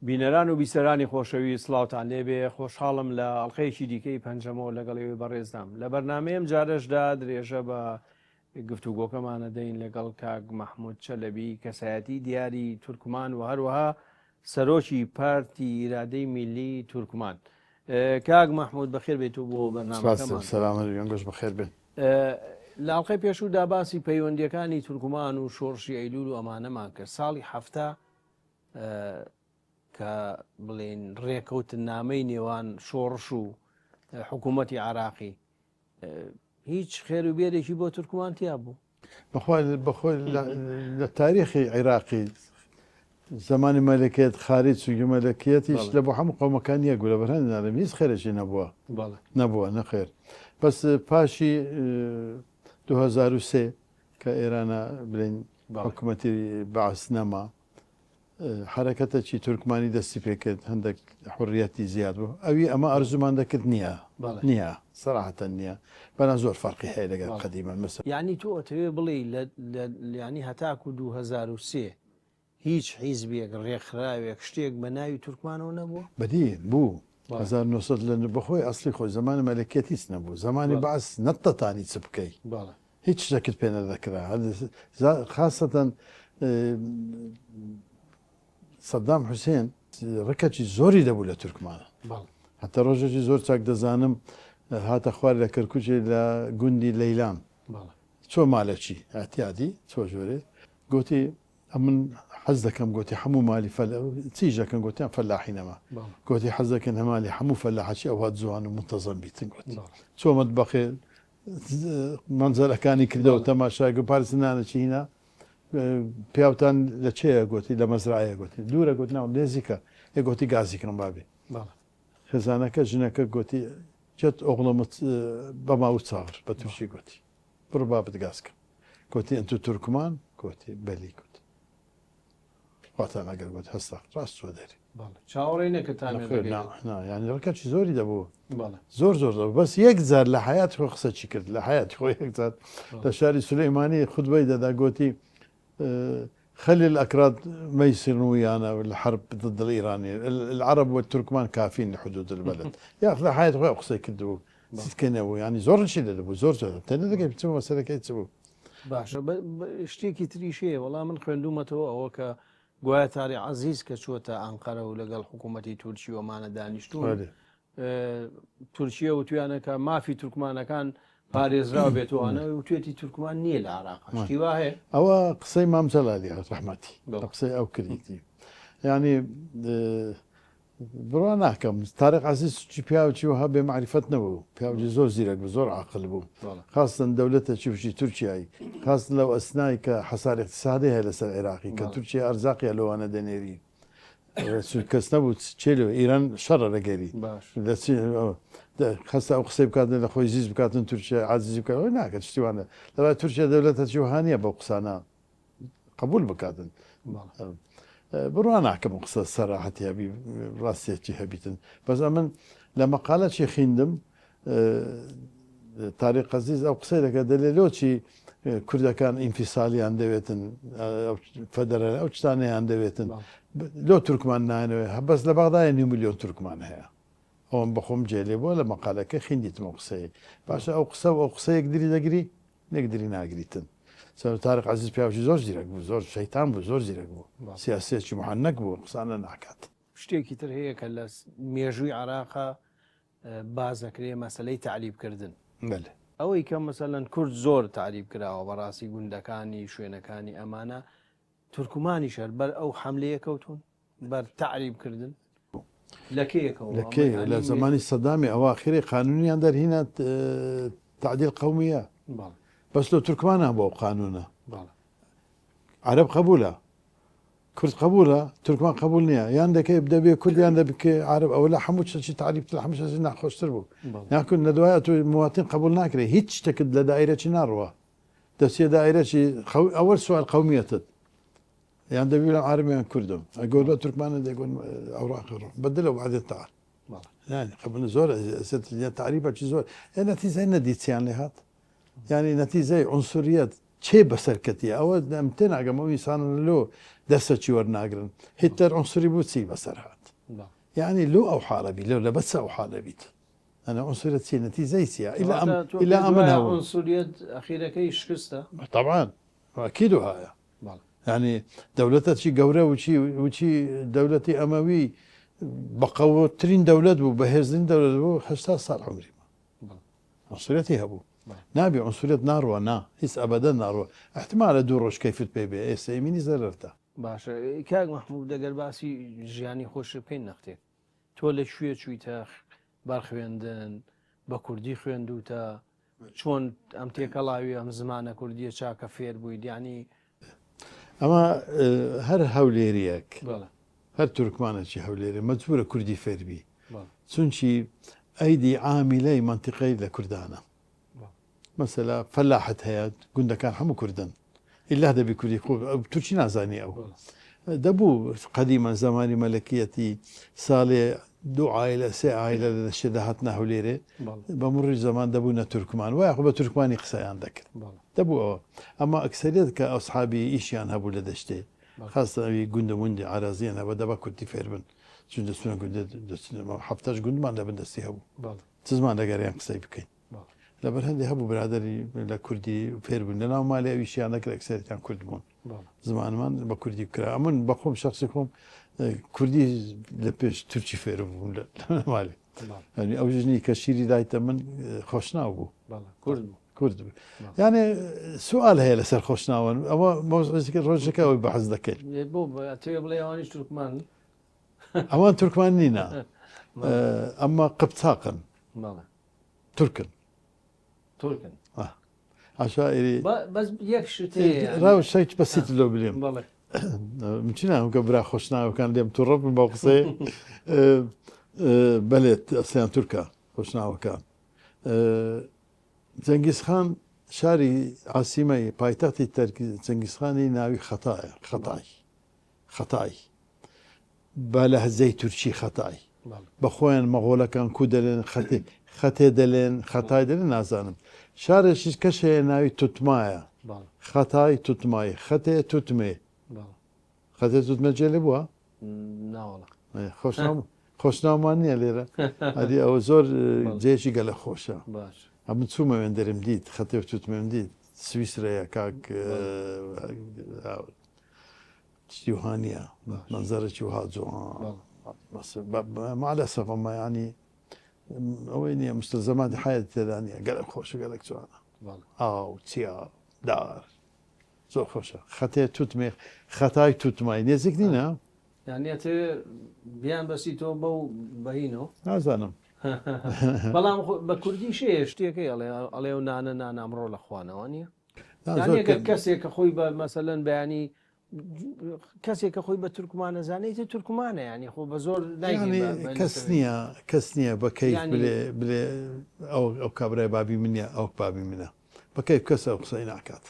بینەران و بیسەرانی خۆشەویست سڵاوتان لێبێ، خۆشحاڵم لە ئەڵقەیەکی دیکەی پەنجەمۆ لەگەڵ ئێوەی بەڕێزدام. لە بەرنامەی ئەم جارەشدا درێژە بە گفتوگۆکەمان ئەدەین لەگەڵ کاک مەحمود چەلەبی کەسایەتی دیاری تورکمان و هەروەها سەرۆکی پارتی ئیرادەی میللی تورکمان. کاک مەحمود بەخێر بێیت بۆ بەرنامەکەمان. سەلامەت گیان گۆش بەخێر بێن. لە ئەڵقەی پێشوودا باسی پەیوەندییەکانی تورکمان و شۆڕشی ئەیلوول و ئەمانەمان کرد. ساڵی 70 کە بڵێین ڕێکەوتننامەی نێوان شۆڕش و حکوومەتی عراقی هیچ خێر و بێرێکی بۆ تورکمان تیا بوو؟ بەخۆی لە تاریخی عیراقی زمانی مەلەکێت خارج چونکی مەلەکیەتیش لە بۆ هەموو قەومەکان یەک بوو لە بەرهەند نالم هیچ خێرێکی نەبووە نەبووە نەخێر بەس پاشی 2003 کە ئێرانە بلین حکوومەتی بەعس نەما حەرەکەتەکی تورکمانی دەستی پێکرد هەندێک حوڕیەتی زیاد بوو ئەوی ئەمە ئارزومان دەکرد نییە نییە سەراحەتەن نییە بەڵام زۆر فەرقی هەیە لەگەڵ قەدیمە مەسە یانی تۆ ئەتەوێ بڵێی لە لە یانی هەتاکو 2003 هیچ حیزبێک ڕێکخراوێک شتێک بە ناوی تورکمانەوە نەبووە؟ بەدی بوو 1900 لە بەخۆی ئەسلی خۆی زمانی مەلەکیەت هیچ نەبوو زمانی بەعس نەتتەتانی چ بکەی هیچ شتێکت پێ نەدەکرا خاسەتەن سەدام حوسێن ڕکەکی زۆری دەبوو لە تورکمانە هەتا ڕۆژێکی زۆر چاک دەزانم هاتە خوار لە کەرکوچێ لە گوندی لەیلان چۆ مالەکی ئەتیادی چۆ ژۆرێ گوتی ئەمن حەز دەکەم گۆتی حەموو مالی فەل چیش دەکەن گۆتیان فەلاحی نەما گۆتی حەز دەکەن هەمالی حەموو فەلاحەکی ئەوها جوان و منتەزەم بیتن گۆتی چۆ مەتبەخێ مەنزەرەکانی کردەوە تەماشای گو پارس نانەکی هینا پیاوتان لە چێە گۆتی لە مەزرعەیە گۆتی دوورە گوت ناو نێزیکە ئێ گۆتی گازی کەم بابێ خێزانەکە ژنەکە گۆتی جەت ئۆغڵەمت بەما و چاور بە تورکی گۆتی بڕۆ بابت گاز کەم گۆتی ئەنتو تورکمان گۆتی بەلی گوت خواتان ئەگەر گوت هەستا ڕاست چوە دەری چاوەڕێی نەکرد تا یانی ڕکەچی زۆری دەبوو زۆر زۆر دەبوو بەس یەک جار لە حیات خۆ قسەچی کرد لە حیات خۆ یەک جار لە شاری سولەیمانی خودبەی دەدا گوتی خلي الأكراد ما يصيرون ويانا الحرب ضد الإيرانيين العرب والتركمان كافين لحدود البلد يا أخي حياة خۆی قسەی کردبوو سیتکەنەوە ینی زۆر چی دەبوو زۆر زۆر تەنە دەگەی بچمە مەسەرەکەی چ بوو باشە شتێکی تریش هەیە وەڵا من خوێندومەتەوە ئەوە کە گوایە تاری عەزیز کە چووەتە ئەنقەرە و لەگەڵ حکوومەتی تورکی ئەمانە دانیشتوون تورکیە وتویانە کە مافی تورکمانەکان پارێزراو بێت و ئەوانە وتوێتی تورکمان نییە لە عراق شتی وا هەیە ئەوە قسەی مام جەلالی ڕەحمەتی قسەی ئەو کردیتی یعنی بڕوا ناکەم تارق عەزیز چی پیاوێکی وەها بێ مەعریفەت نەبوو پیاوێکی زۆر زیرەک بوو زۆر عاقل بوو خاستن دەولەتێکی وشی تورکیایی خاستن لەو ئەسنای کە حەسار اقتصادی هەیە لەسەر عێراقی کە تورکیا ئەرزاقیە لەوانە دەنێری کەس نەبوو چێ لێ ئیران شەڕە لەگەری خەستە ئەو قسەی بکاتن لە خۆی زیز بکاتن تورکیا عازیزی بکات ناکە شتیوانە لەوای تورکیا دەولەتەکی وەها نییە بەو قسانە قبول بکاتن بڕوا ناکەم قسە سەراحەتی هەبی ڕاستیەکی هەبیتن بەس ئەمن لە مەقالە چی خیندم تاریق عەزیز ئەو قسەی دەکات دەلێ لۆچی کوردەکان ئینفیسالیان دەوێتن فەدەرە ئەو شتانەیان دەوێتن لۆ تورکمان نانەوێت بەس لە بەغدایە نیو میلیۆن تورکمان هەیە ئەوم بەخۆم جێ لێ بووە لە مەقالەکە خیندیتم ئەو قسەیە باشە ئەو قسە و ئەو قسە یەکدری دەگری یەکدری ناگریتن سەر تارق عەزیز پیاوی زۆر زیرەک بوو زۆر شەیتان بوو زۆر زیرەک بوو سیاسیەکی محەنەک بوو قسانە ناکات. شتێکی تر هەیە کە لە مێژووی عێراقا باس دەکرێ مەسەلەی تەعریب کردن. بەلێ. ئەوەی کە مەسەلەن کورد زۆر تەعریب کراوە بەڕاستی گوندەکانی شوێنەکانی ئەمانە تورکمانیش هەر بەر ئەو حەملەیە کەوتوون بەر تەعریب کردن لە کەیەکەوە لە کەی لە زمانی سەدامی ئەواخری قانونیان دەرهینا تعدیل قومیە بەس لە تورکمانە بۆ قانونە عەرەب قبولە کورد قبولە تورکمان قبول نییە یان دەکەی دەبێ کورد یان دەبکێ عرب ئەوە لە هەموو شتێکی تعریب لە هەموو شتێکی ناخۆشتر بوو ناکون لە دوای تۆ مواطن قبول ناکرێ هیچ شتێکت لە دایرەی ناڕوە دەچێ دایرەی ئەوە سوال قومیەتت یان دەبی لە عرب یان کوردم ئەگۆر لە تورکمانە دەگۆن ئەوراقی ڕۆ بەدلە وعدت تعال يعني قبل زۆر تعریبەکی زۆر نەتیزای نەدیچیان لێ هات یعنی نەتیزای عنسوریەت. چێ بەسەر کەتیە ئەوە ئەم تێناگەم ئەو ئینسانانە لۆ دەرسەکی وەرناگرن هیتلەر عنصری بوو چی بەسەر هات یعنی لۆ ئەو حاڵە بی لۆ لەبەر چ ئەو حاڵە بیت ئەنە عنصریت چی نەتیجەی چیە ئیلا ئەم واتە تۆ ئیلا پێت ئەمن وایە هەبوو عنصریەت ئەخیرەکەی شکستە؟ طبعا اكيد وهایە بەڵێ. یعنی دەولەتە چی گەورە وچی وچی دەولەتی ئەمەوی بەقەوەترین دەولەت بوو بەهێزترین دەولەت بوو 80 ساڵ عمری ما بەڵێ. عنصریەتی هەبوو نابی عنصریەت ناڕوا نا هیچ ئەبەدەن ناڕوا احتمالە دوو ڕۆژ کەیفت پێ بێ ئێستا ئێمینی زەرەرتە. باشە کاک مەحمود ئەگەر باسی ژیانی خۆشت بکەین نەختێک تۆ لە کوێ چوویتە بەر خوێندن بە کوردی خوێندوتە چۆن ئەم تێکەڵاوی ئەم زمانە کوردیە چاکە فێر بوویت یعنی ئەمە هەر هەولێریەک هەر تورکمانێکی هەولێرێ مەجبورە کوردی فێربی چونکی ئەیدی عامیلەی مەنتیقەی لە کوردانە مەسەلا فەلاحت هەیە گوندەکان هەموو کوردن ئیلا دەبی کوردی خۆ تورکی نازانی ئەو دەبوو قەدیمە زمانی مەلەکیەتی ساڵێ دوو عایلە سێ عایلە لە دەشتێ دەهاتنە هەولێرێ بە مڕی زەمان دەبوونە تورکمان وایە خۆ بە تورکمانی قسەیان دەکرد دەبوو ئەوە ئەمە ئەکسەریەت کە ئەسحابی ئیشیان هەبوو لە دەشتێ خاستە ئەوی گوندە موندی عەرەزیان هەبە دەبا کوردی فێر بن چون دەچونە گوندە دەچنە هەفتەش گوندمان لە بن دەستی هەبوو چ زمان لەگەریان قسەی بکەین لەبەر هەندێ هەبوو برادری لە کوردی فێر بوون لە ناو مالی ئەویشیان دەکرد ئەکسەرەتیان کورد بوون زمانمان بە کوردی بکرا ئەمن بەخۆم شخصی خۆم کوردی لە پێش تورکی فێر بووم لە مالی یعنی ئەو ژنی کە شیری دایتە من خۆشناو بوو کورد بوو کورد بوو یانێ سوال هەیە لەسەر خۆشناوەن ئەوە مەوزعێکی ڕۆژەکە ئەوەی بەحس دەکەین بۆ تێ بڵێ ئەوانیش تورکمان ئەوان تورکمان نینە ئەمە قبچاقن تورکن تورکن عشائری بەس یەک شت هەیە ڕاو شەیت بەسیت لۆ بلێم بەڵێ من چی ناوم کە برا خۆشناوەکان لێم توڕە بن بەو قسەیە بەلێت ئەسلیان تورکە خۆشناوەکان جەنگیزخان شاری عاسیمەی پایتەختی تەرکی جەنگیزخانی ناوی خەتایە خەتای خەتای بە لەهجەی تورکی خەتای بە خۆیان مەغۆلەکان کو دەلێن خەتێ خەتێ دەلێن خەتای دەلێن نازانم شارێکیش کەش هەیە ناوی توتمایە خەتای توتمای خەتێ توتمێ خەتێ توتمە جێ لێ بووە خۆشناومان نییە لێرە ئەدی ئەوە زۆر جێکی گەلە خۆشە ئەمن چوومە وێندەرم دیت خەتێ و توتمێم دیت سویسرەیە کاک شتی وها نییە مەنزەرێکی وها جوان مع الاسف ئەمە ینی ئەوەی نییە مستەلزەماتی حیات تێدا نییە گەلک خۆشە گەلک جوانە ئاو چیا دار زۆر خۆشە خەتێ توتمێ خەتای توتمای نێزیک نینە یعنی ئەتەوێ بیان بەسیتەوە بەو بەهینەوە نازانم بەڵام بە کوردی شەیە شتێکەی ئەڵێ ئەڵێ و نانە نانە ئەمڕۆ لە خوانەوە نییە یانی کەسێک کە خۆی بە مەسەلەن بەیانی کەسێک کە خۆی بە تورکمانە زانێتی تورکمانە ینی خۆ بە زۆر کەس نییە کەس نییە بە کەیف بلێ بلێ ئەو ئەو کابرای بابی منە ئەو بابی منە بە کەیف کەس ئەو قسەی ناکات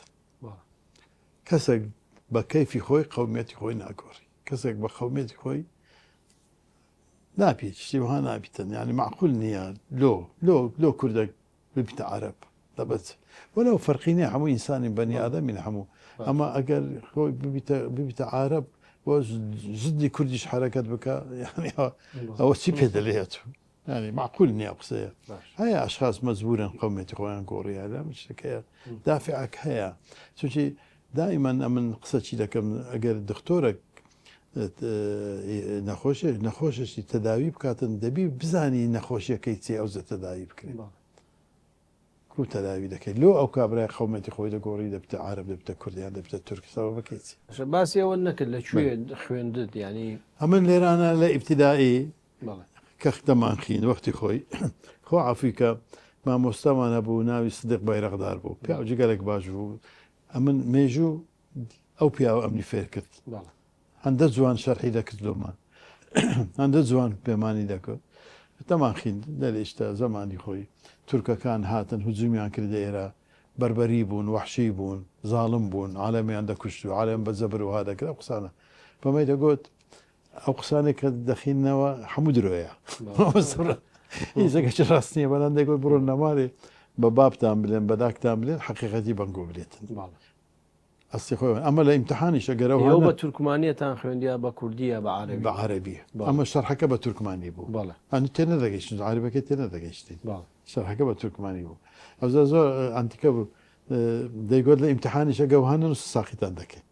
کەسێک بە کەیفی خۆی قومیەتی خۆی ناگۆڕی کەسێک بە قومیەتی خۆی نابێت شتی وها نابیتن یعنی معقول نییە لۆ لۆ لۆ کوردێک ببیتە عەرەب دەبەت وەلو فەرقی نیە هەموو ئینسانی بەنی ئادەمین هەموو ئەمە ئەگەر خۆی ببیتە ببیتە عارەب بۆ زدی کوردیش حرەکەت بکە یعنی ئەوە چی پێ دەلێت ینی معقول نییە قسەیە هەیە ئەشخاص مەجبورن قومێتی خۆیان گۆڕیە لە شتەکەیە دافعەک هەیە چونکی دائما ئەمن قسە چی دەکەم ئەگەر دکتۆرەک نەخۆشێک نەخۆشێکی تەداوی بکاتن دەبی بزانی نەخۆشیەکەی چی ئەوجە تەداوی بکرێت کو تەداوی دەکەیت لۆ ئەو کابرای قومێتی خۆی دەگۆڕی دەبتە عرب دەبتە کوردیان دەبتە تورک سەبەبەکەی چی باسی ئەوە نەکرد لە کوێ خوێندت ینی ئەمن لێرانە لە ئیبتیدایی کە دەمانخین وەختی خۆی خۆ عفوی کە مامۆستامان هەبوو ناوی سدق بایرەقدار بوو پیاو جگەرێک باش بوو ئەمن مێژوو ئەو پیاوە ئەمنی فێر کرد هەندە جوان شەرحی دەکرد لۆمان هەندە جوان پێمانی دەکرد دەمان خیند دەرێشتە زەمانی خۆی تورکەکان هاتن هجومیان کردە ئێرە بەربەری بوون وەحشی بوون زاڵم بوون عالەمیان دەکوشت و عالەم بە زەبر وها دەکرد ئەو قسانە بەمەی دەگوت ئەو قسانێک کە دەخینەوە هەموو درۆیە هیچەکەش ڕاست نییە بەڵام دەگوت بڕۆن نەماڵێ بە بابتان بلێن بە داکتان بلێن حەقیقەتی بەنگۆ بلێتن. ئەسلی خۆی ئەمە لە ئیمتحانیشە گەر ئەوها ئێوە بە تورکمانیەتان خوێند یا بە کوردی یا بە عەرەبی؟ بە عەرەبی ئەمە شەرحەکە بە تورکمانی بوو بەڵێ. ئەنی تێ نەدەگەیشتین عەرەبەکەی تێ نەدەگەیشتین بەڵێ. شەرحەکە بە تورکمانی بوو ئەوجا زۆر ئەنتیکە بوو دەیگوت لە ئیمتحانیشە گەوها نەنووسە ساقیتان دەکەین.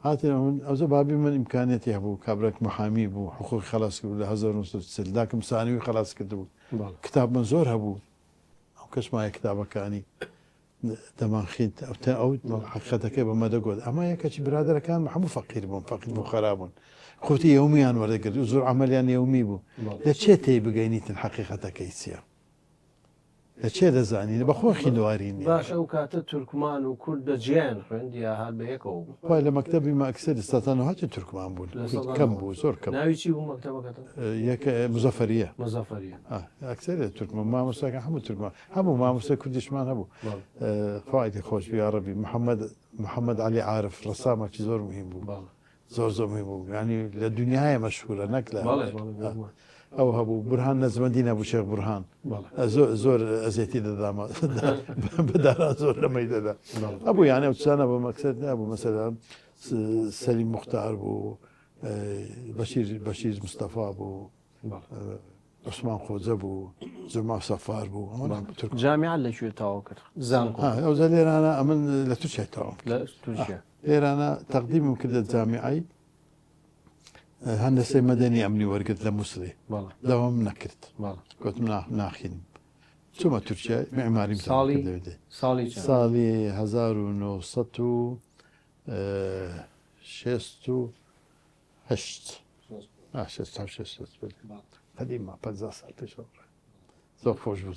هاتین ئەمن ئەوجا بابی من ئیمکانیەتی هەبوو کابراک محامی بوو حقوقی خەلاس کرد لە 1940 داکم سانوی خەلاس کردبوو کتاب من زۆر هەبوو ئەو کەس مایە کتابەکانی دەمانخیند ئەو حەقیقەتەکەی بە مە دەگوت ئەمە یەکەچی برادەرەکانم هەموو فەقیر بوون فەقیر بوون خەرا بوون قوتی یەومیان وەردەگرت و زۆر عەمەلیان یەومی بوو لە چێ تێی بگەینیتن حەقیقەتەکەی چییە لە چێ دەزانین بە خۆ خیندواری نییە باش ئەو کاتە تورکمان و کورد بە جیایان خوێند یا هەر بە یەکەوە بوو؟ وای لە مەکتەبی مە ئەکسەری سەتان و هەچی تورکمان بوون کورد کەم بوو زۆر کەم ناوی چی بوو مەکتەبەکەتان؟ یەک مزەفەریە مزەفەریە ئەکسەری تورکمان مامۆستاکان هەموو تورکمان هەبوو مامۆستای کوردیشمان هەبوو خوای لێ خۆش بی یاڕەبی محمد محمد علی عارف ڕەسامێکی زۆر مهم بوو زۆر زۆر مهم بوو یعنی لە دنیاە مەشهورە نەک لە ئەو هەبوو برهان نەزمەندی نەبوو شێخ برهان زۆر زۆر ئەزێتی دەدامە بەداران زۆر لەمەی دەدا هەبوو یانە ئەو چانە بە مەکسەد نەبوو مەسەلا سەلیم مختار بوو بەشیر بەشیر مستەفا بوو عوسمان خۆجە بوو، جوما سەفار بوو، ئەوانە هەموو تورک بوون. جامیعە لە کوێ تەواو کرد؟ زانکۆ؟ ها ئەوجا لێرانە ئەمن لە تورکیای تەواوم لە کرد. تورکیا. لێرانە تەقدیمم کردە جامیعەی هەندەسەی مەدەنی ئەمنی وەرگرت لە موسڵێ. بەڵێ. داوام نەکرد. بەڵێ. گوتم نا ناخینم. چوومە تورکیا میعماریم تەواو ساڵی کرد لەوێ دێ. ساڵی چەند؟ ساڵی 1968. قەدیمە 50 سال پێش زۆر خۆش بوو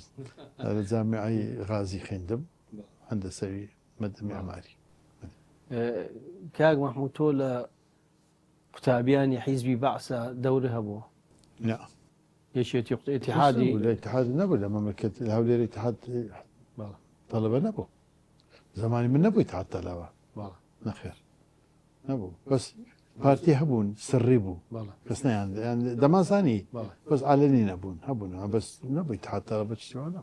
لە جامیعەی غازی خوێندم هەندەسەوی معماری. کاک مەحموود تۆ لە قوتابیانی حیزبی بەعسە دەورە هەبوو؟ نا. یەکێتی ئیتیحادی لە ئیتیحاد نەبوو لە مەملکەت لە هەولێر ئیتیحاد تەلەبە نەبوو زمانی من نەبوو ئیتیحاد تەلەبە نەخێر نەبوو بەس پارتی هەبوون سڕی بوو کەس نەیان دەمازانی بەس عالەنی نەبوون هەبوون بەس نەبووی تا بە چیوانە.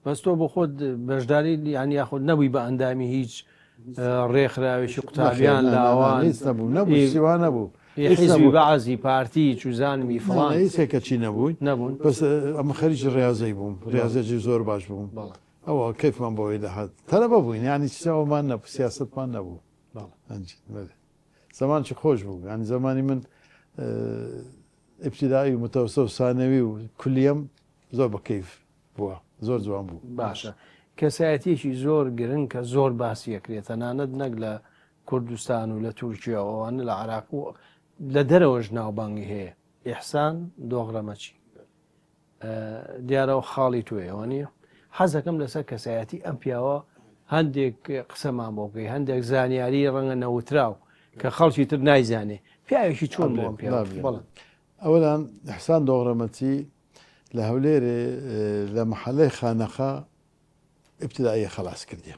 بەس تۆ بۆ خۆت بەشداری یان یاخود نەبووی بە ئەندامی هیچ ڕێکخراوێکی قوتابیان لاوان نەبوو نەبوو سیوا نەبوو حیزبی بەعزی پارتی چوزانمی فڵان هیچێکە چی نەبووی نەبوون بەس ئەمە خەریکی ڕاضەی بووم ڕاضەی زۆر باش بووم ئەوە کەیفمان بۆی دەهات تەلەبە بووین یانی چاومان نەبوو سیاسەتمان نەبوو زمانکی خۆش بوو یانی زمانی من ئیبتیدایی و متەوسە و سانەوی و کولیەم زۆر بە کەیف بووە زۆر جوان بوو. باشە کەسایەتیەکی زۆر گرنگ کە زۆر باسی ئەکرێت تەنانەت نەک لە کوردستان و لە تورکیا و ئەوانە لە عراق و لە دەرەوەش ناوبانگی هەیە ئیحسان دۆغرەمەچی دیارە ئەو خاڵی تۆیە وانییە؟ حەزەکەم لەسەر کەسایەتی ئەم پیاوە هەندێک قسەمان بۆ بکەی هەندێک زانیاری ڕەنگە نەوتراو کە خەڵکی تر نایزانێ پیاوێکی چۆن بۆ ئەم پیاوە بەڵێ ئەوەلان ئیحسان دۆغرەمەچی لە هەولێرێ لە مەحەلەی خانەقا ئیبتیدائیە خەلاس کردیە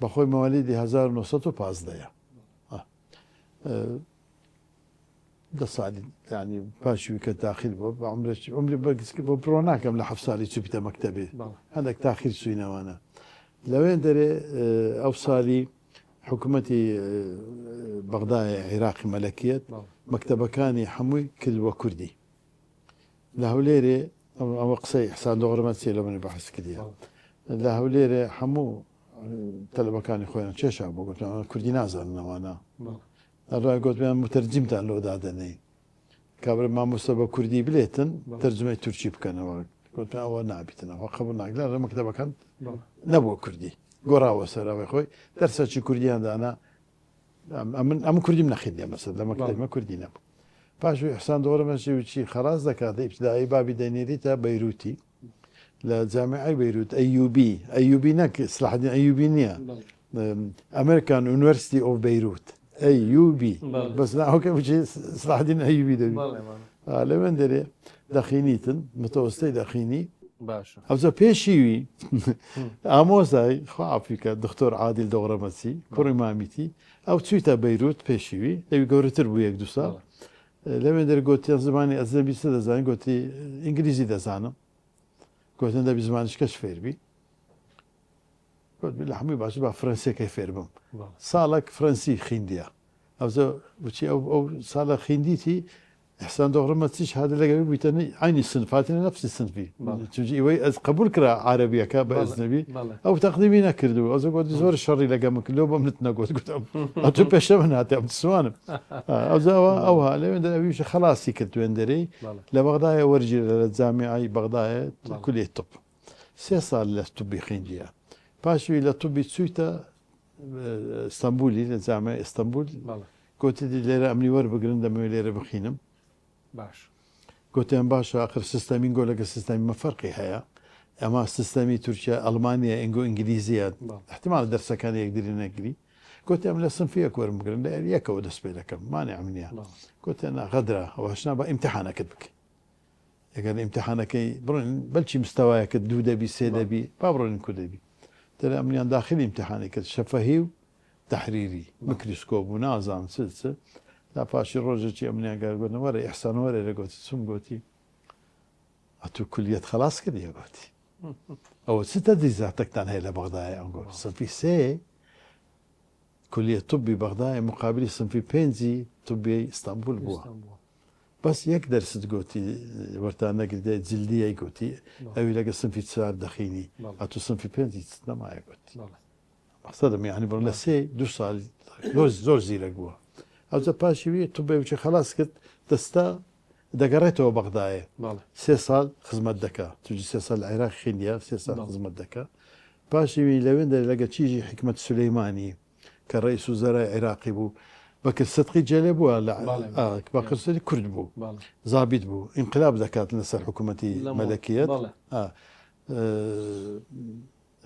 بەخۆی مەوالیدی 1915 ە دە سالی یانی پاشی وی کە داخیل بووە بە عومرێکی عومری بە گسک بۆ بڕۆ ناکەم لە حەفت سالی چوویتە مەکتەبێ هەندێک تاخیر چووینەوانە لەوێن دەرێ ئەو سالی حکوومەتی بەغدای عێراقی مەلەکیەت مەکتەبەکانی هەمووی کرد بە کوردی لە هەولێرێ ئەوە قسەی ئیحسان دۆغرمە چیە لە منی بەحس کردیە لە هەولێرێ هەموو تەلەبەکانی خۆیان کێشا بۆ گوتیان کوردی نازاننەوانە ئەڕا گۆتمیان موتەرجیمتان لۆ دادەنێین. کابرا مامۆستا بە کوردی بلێتن تەرجمەی تورکی بکەنەوە. گۆتمیان ئەوە نابیتن ئەوە قەبوڵ ناکرێ. لە مەکتەبەکان نەبووە کوردی. گۆڕاوە سەر ئەوەی خۆی دەرسەکی کوردیان دانا. ئەمن ئەم کوردیم نەخیندیە مەسەل لە مەکتەبمە کوردی نەبوو. پاش ئیحسان دۆغرەمەچی وچی خەلاس دەکات ئیبتدایی بابی دەنێریتە بەیروتی. لە جامیعەی بەیروت ئەیوبی ئەیوبی نەک سلاحدین ئەیوبی نییە ئەمریکان یونیڤەرسیتی ئۆف بەیروت ئەیوبی بەس ناوەکە بچێ سلاحدین ئەیوبی دەبی لەوێن دەرێ دەخینیتن متەوەستەی دەخینی باشە ئەوجا پێشیوی ئامۆزای خوا ئافریکا دکتۆر عادل دۆغرەمەچی کوڕی مامیتی ئەو چویتە بەیروت پێشیوی ئەوی گەورەتر بوو یەک دو ساڵ لەوێن دەر گۆتیان زمانی ئەجنەبی چ دەزانی؟ گۆتی ئینگلیزی دەزانم. گۆتن دەبی زمانیش کەش فێر بی. گوت لە هەمووی باشتر با فرەنسیەکەی فێر بم. ساڵێک فرەنسی خیندیە. ئەوجا وتی ئەو ئەو ساڵە خیندیتی ئیحسان دۆغرمەچیش هاتە لەگەڵ بوویتە عەینی سنف هاتینە نەفسی سنفی چونکی ئیوەی ئەز قبول کرا عەرەبیەکە بە ئەجنەبی ئەو تەقدیمی نەکردو ئەوجا گوتی زۆر شەڕی لەگەڵ من کرد لۆ بە منت نەگوت گوتم ئەتوو پێشە من هاتی ئەم تسوانم ئەوجا ئەوە ئەوها لەوێندەر ئەویش خەلاسی کرد وێندەرەی لە بەغدایە وەرگیرا لە جامیعەی بەغدایە کولیەی طب سێ ساڵ لە طبی خوێندیە پاشوی لە طبی چوویتە ئیستەنبولی لە جامعەی ئیستەنبول گوتیدی لێرە ئەمنی وەربگرن دەمەوێت لێرە بخینم باش گوتیان باشە ئاخر سیستەمی ئینگۆ لەگە سیستەمی مە فەرقی هەیە ئەما سیستەمی تورکیا ئەڵمانیا ئینگۆ ئینگلیزیە احتمال دەرسەکان یەکدری نەگری گوتیان لە سنفی یەک وەرم بگرن لە یەکەوە دەست پێ دەکەم مانعم نییە گوتیان نا غەدرا ئەوەش نا بە ئیمتحانەکەت بکەی ئەگەر ئیمتحانەکەی بڕۆین بەلکی مستەوایەکت دوو دەبی سێ دەبی با بڕۆین کو دەبی دەرێ ئەمنیان داخلی ئیمتحانی کرد شەفەهی و تەحریری مکریسکۆپ و نازانم چ چ لا پاشی ڕۆژێکی ئەمنیان گەر گوتن وەرە ئیحسان وەرە لە گۆتی چوم گۆتی ئەتوو کولیەت خەلاس کردیە گۆتی ئەوە چ تەجهیزاتەکتان هەیە لە بەغدایە ئەم گۆت سنفی سێ کولیە طبی بەغدایە مقابلی سنفی پێنجی طبی ئیستانبول بووە بەس یەک دەرست گۆتی وەرتان نەگردێ جلدیەی گۆتی ئەوی لەگە سنفی چوار دەخینی ئەتوو سنفی پێنجی چ نەمایە گۆتی مەقسەدم یعنی بڕ لە سێ دوو ساڵ زۆر زۆر زیرەک بووە ئەوجا پاشی وی طبێ وچی خەلاس کرد دەستا دەگەڕێتەوە بەغدایێ سێ ساڵ خزمەت دەکا چونکی سێ ساڵ لە عێراق خیندیە سێ ساڵ خزمەت دەکا پاشی وی لەوێن دەرێ لەگە چیژی حیکمەت سولەیمانی کە ڕئیس وزەرای عێراقی بوو بەکر سدقی جێلێ بووە لە بەکر سدقی کورد بوو زابیت بوو ئینقلاب دەکات لەسەر حکوومەتی مەلەکیەت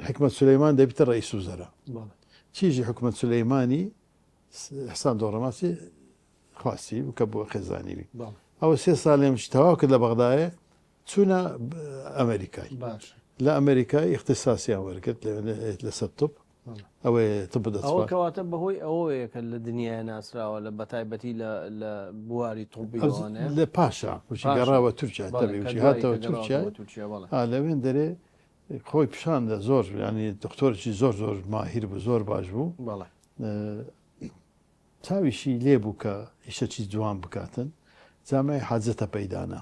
حکمت سولەیمان دەبیتە ڕئیس وزەرا چیژی حکومەت سولەیمانی حسان دۆڕەماسی خواستی بوو کە بۆ خێزانی بی ئەوە سێ ساڵێم تەواو کرد لە بەغدایە چوونە ئەمریکای لە ئەمریکای اختصاسیان وەرگرت لەسەر طب ئەوەی طب دەچوە کەواتە بەهۆی ئەوەیە کە لە دنیای ناسراوە لە بەتایبەتی لە بواری طبی لە پاشا وشی گەڕاوە تورکیا تەبی وشی هاتەوە تورکیا لەوێن دەرێ خۆی پیشان دا زۆر یانی دکتۆرێکی زۆر زۆر ماهیر بوو زۆر باش بوو بەڵێ چاویشی لێ بوو کە ئیشەکی جوان بکاتن جامعی حاجەتە پەیدانا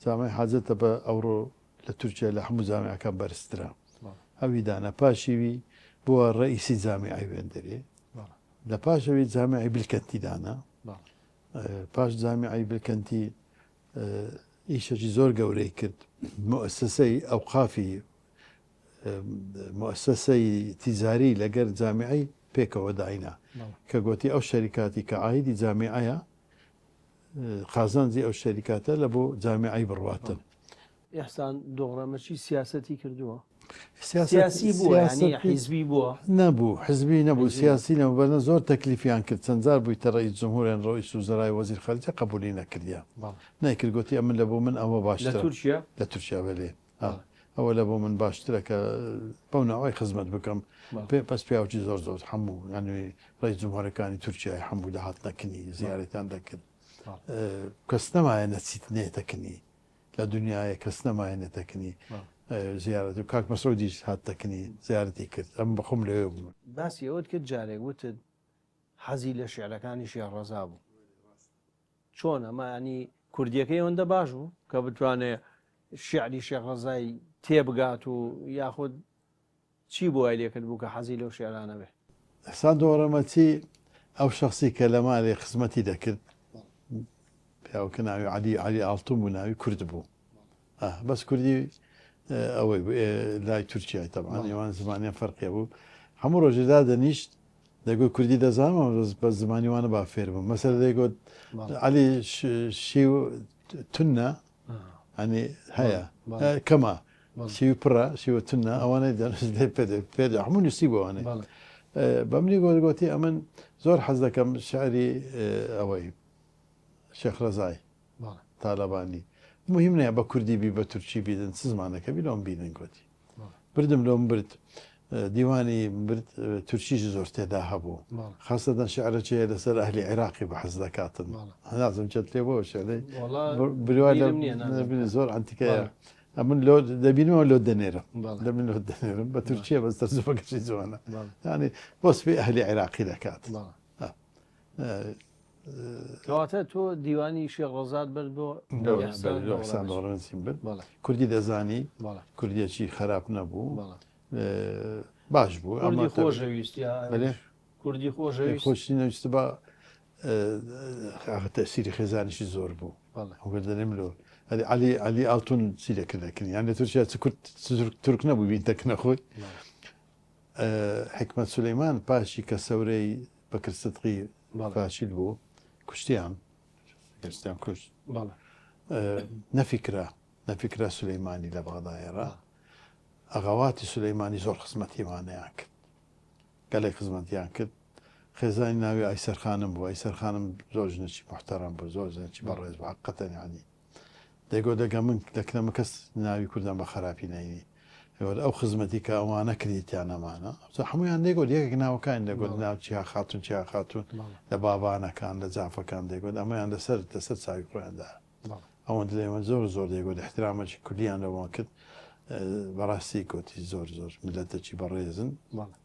جامعی حاجەتە بە ئەوڕۆ لە تورکیا لە هەموو جامعەکان بەرزترە ئەوی دانا پاشیوی بووە ڕئیسی جامعی وێندەرێ لە پاشەوی جامعی بلکەنتی دانا پاش جامعی بلکەنتی ئیشەکی زۆر گەورەی کرد موئەسەسەی ئەوقافی موئەسەسەی تیجاری لەگەر جامیعەی پێکەوە داینا کە گۆتی ئەو شەریکاتی کە عایدی جامیعەیە قازانجی ئەو شەریکاتە لە بۆ جامیعەی بڕواتن. ئیحسان دۆغرەمەچی سیاسەتی کردووە؟ سیاسی بووە یانی حیزبی بووە؟ نەبوو حزبی نەبوو سیاسی نەبوو بەلە زۆر تەکلیفیان کرد چەند جار بوویتە ڕئیس جمهور یان ڕئیس وزەرای وەزیر خارجە قبولی نەکردیە نەیکرد گۆتی ئەمن لە بۆ من ئەوە باشترە لە تورکیا؟ لە تورکیا بەلێ ئەوە لە بۆ من باشترە کە بەو ناوەی خزمەت بکەم پێ پەس پیاوکی زۆر زۆر هەموو یانی ڕئیس جمهورەکانی تورکیای هەموو دەهاتنە کنی زیارەتیان دەکرد کەس نەمایە نەچیت نێتە کنی لە دنیایە کەس نەمایە نەتەکنی زیارەت و کاک مەسعودیش هات تەکنی زیارەتی کرد ئەم بەخۆم لەوێ بووم. باسی ئەوەت کرد جارێک وتت حەزی لە شیعرەکانی شێخ ڕەزا بوو چۆن ئەمە ینی کوردیەکەی ئەوەندە باش بوو کە بتوانێ شیعری شێخ ڕەزای تێبگات و یاخود چی بۆ وای لێکرد بوو کە حەزی لەو شیعرانە بێ؟ ئیحسان دۆڕەمەچی ئەو شەخسی کە لە مالێ خزمەتی دەکرد پیاوەکە ناوی عەلی عەلی ئاڵتون بوو ناوی کورد بوو بەس کوردی ئەوەی بوو لای تورکیای تەبعەن ئێوان زمانیان فەرقێ بوو هەموو ڕۆژێ دادەنیشت دەگوت کوردی دەزانم بە زمانی وانە با فێر بووم مەسەلە دەیگوت عەلی شیو تونە ئەنی هەیە کەمە شیوی پڕە شیوە تونە ئەوانەی دەنووس لێ پێ هەموو نووسی بۆ ئەوانەی بە منی گۆت گۆتی ئەمن زۆر حەز دەکەم شعری ئەوەی شێخ ڕەزای تالەبانی مهم نیە بە کوردی بی بە تورکی بیدن چ زمانەکە بی لۆم بینن گۆتی بردم لۆم برد دیوانی برد تورکیش زۆر تێدا هەبوو خاستەن شعرەکی هەیە لەسەر ئەهلی عێراقی بەحس دەکاتن نازم چەت لێ بۆ شعرەی بریوای لە زۆر ئەنتیکەیە. ئەمن لۆ دەبینمەوە لۆ دەنێرم دەمن لۆ دەنێرم بە تورکیە بەس تەرجمەکەشی جوانە یعنی وەسفی ئەهلی عێراقی دەکات. کەواتە تۆ دیوانی شێخ ڕەزات برد بۆ ئیحسان دەوڵەمەندیم برد کوردی دەزانی کوردیەکی خراپ نەبوو باش بوو ئەمە خۆشەویست کوردی خۆشەویست خۆشی نەویست بە تەسیری خێزانیشی زۆر بوو دەێم لۆ علی علی ئاڵتون چی دەکردەکردن یان لە تورکیا چ کورد تورک نەبوو بین دەکنە خۆی حکمت سولەیمان پاشی کە سەورەی بەکر سدقی فاشیل بوو کوشتیان گرتیان کوشت نەفیکرا نەفیکرا سولەیمانی لە بەغدایەڕا ئەغەواتی سولەیمانی زۆر خزمەتی وانەیان کرد گەلێک خزمەتیان کرد خێزانی ناوی ئایسەر خانم بوو ئایسەر خانم زۆر ژنێکی محتەرەم بوو زۆر ژنێکی بەڕێز بوو حەقەتەن یعنی دەیگۆ دەگە من دەکنە من کەس ناوی کوردان بە خراپی نەینی دەگۆت ئەو خزمەتی کە ئەوانە کردیتیان ئەمانە هەمویان دەیگۆت یەکێک ناوەکانی دەگۆت ناو چیا خاتون چیا خاتون لە بابانەکان لە جافەکان دەیگۆت ئەمەیان لەسەر لەسەر چاوی خۆیاندا ئەوەند لێمە زۆر زۆر دەیگۆت احترامەکی کوردیان لەوان کرد بەڕاستی گۆتی زۆر زۆر ملەتەکی بەڕێزن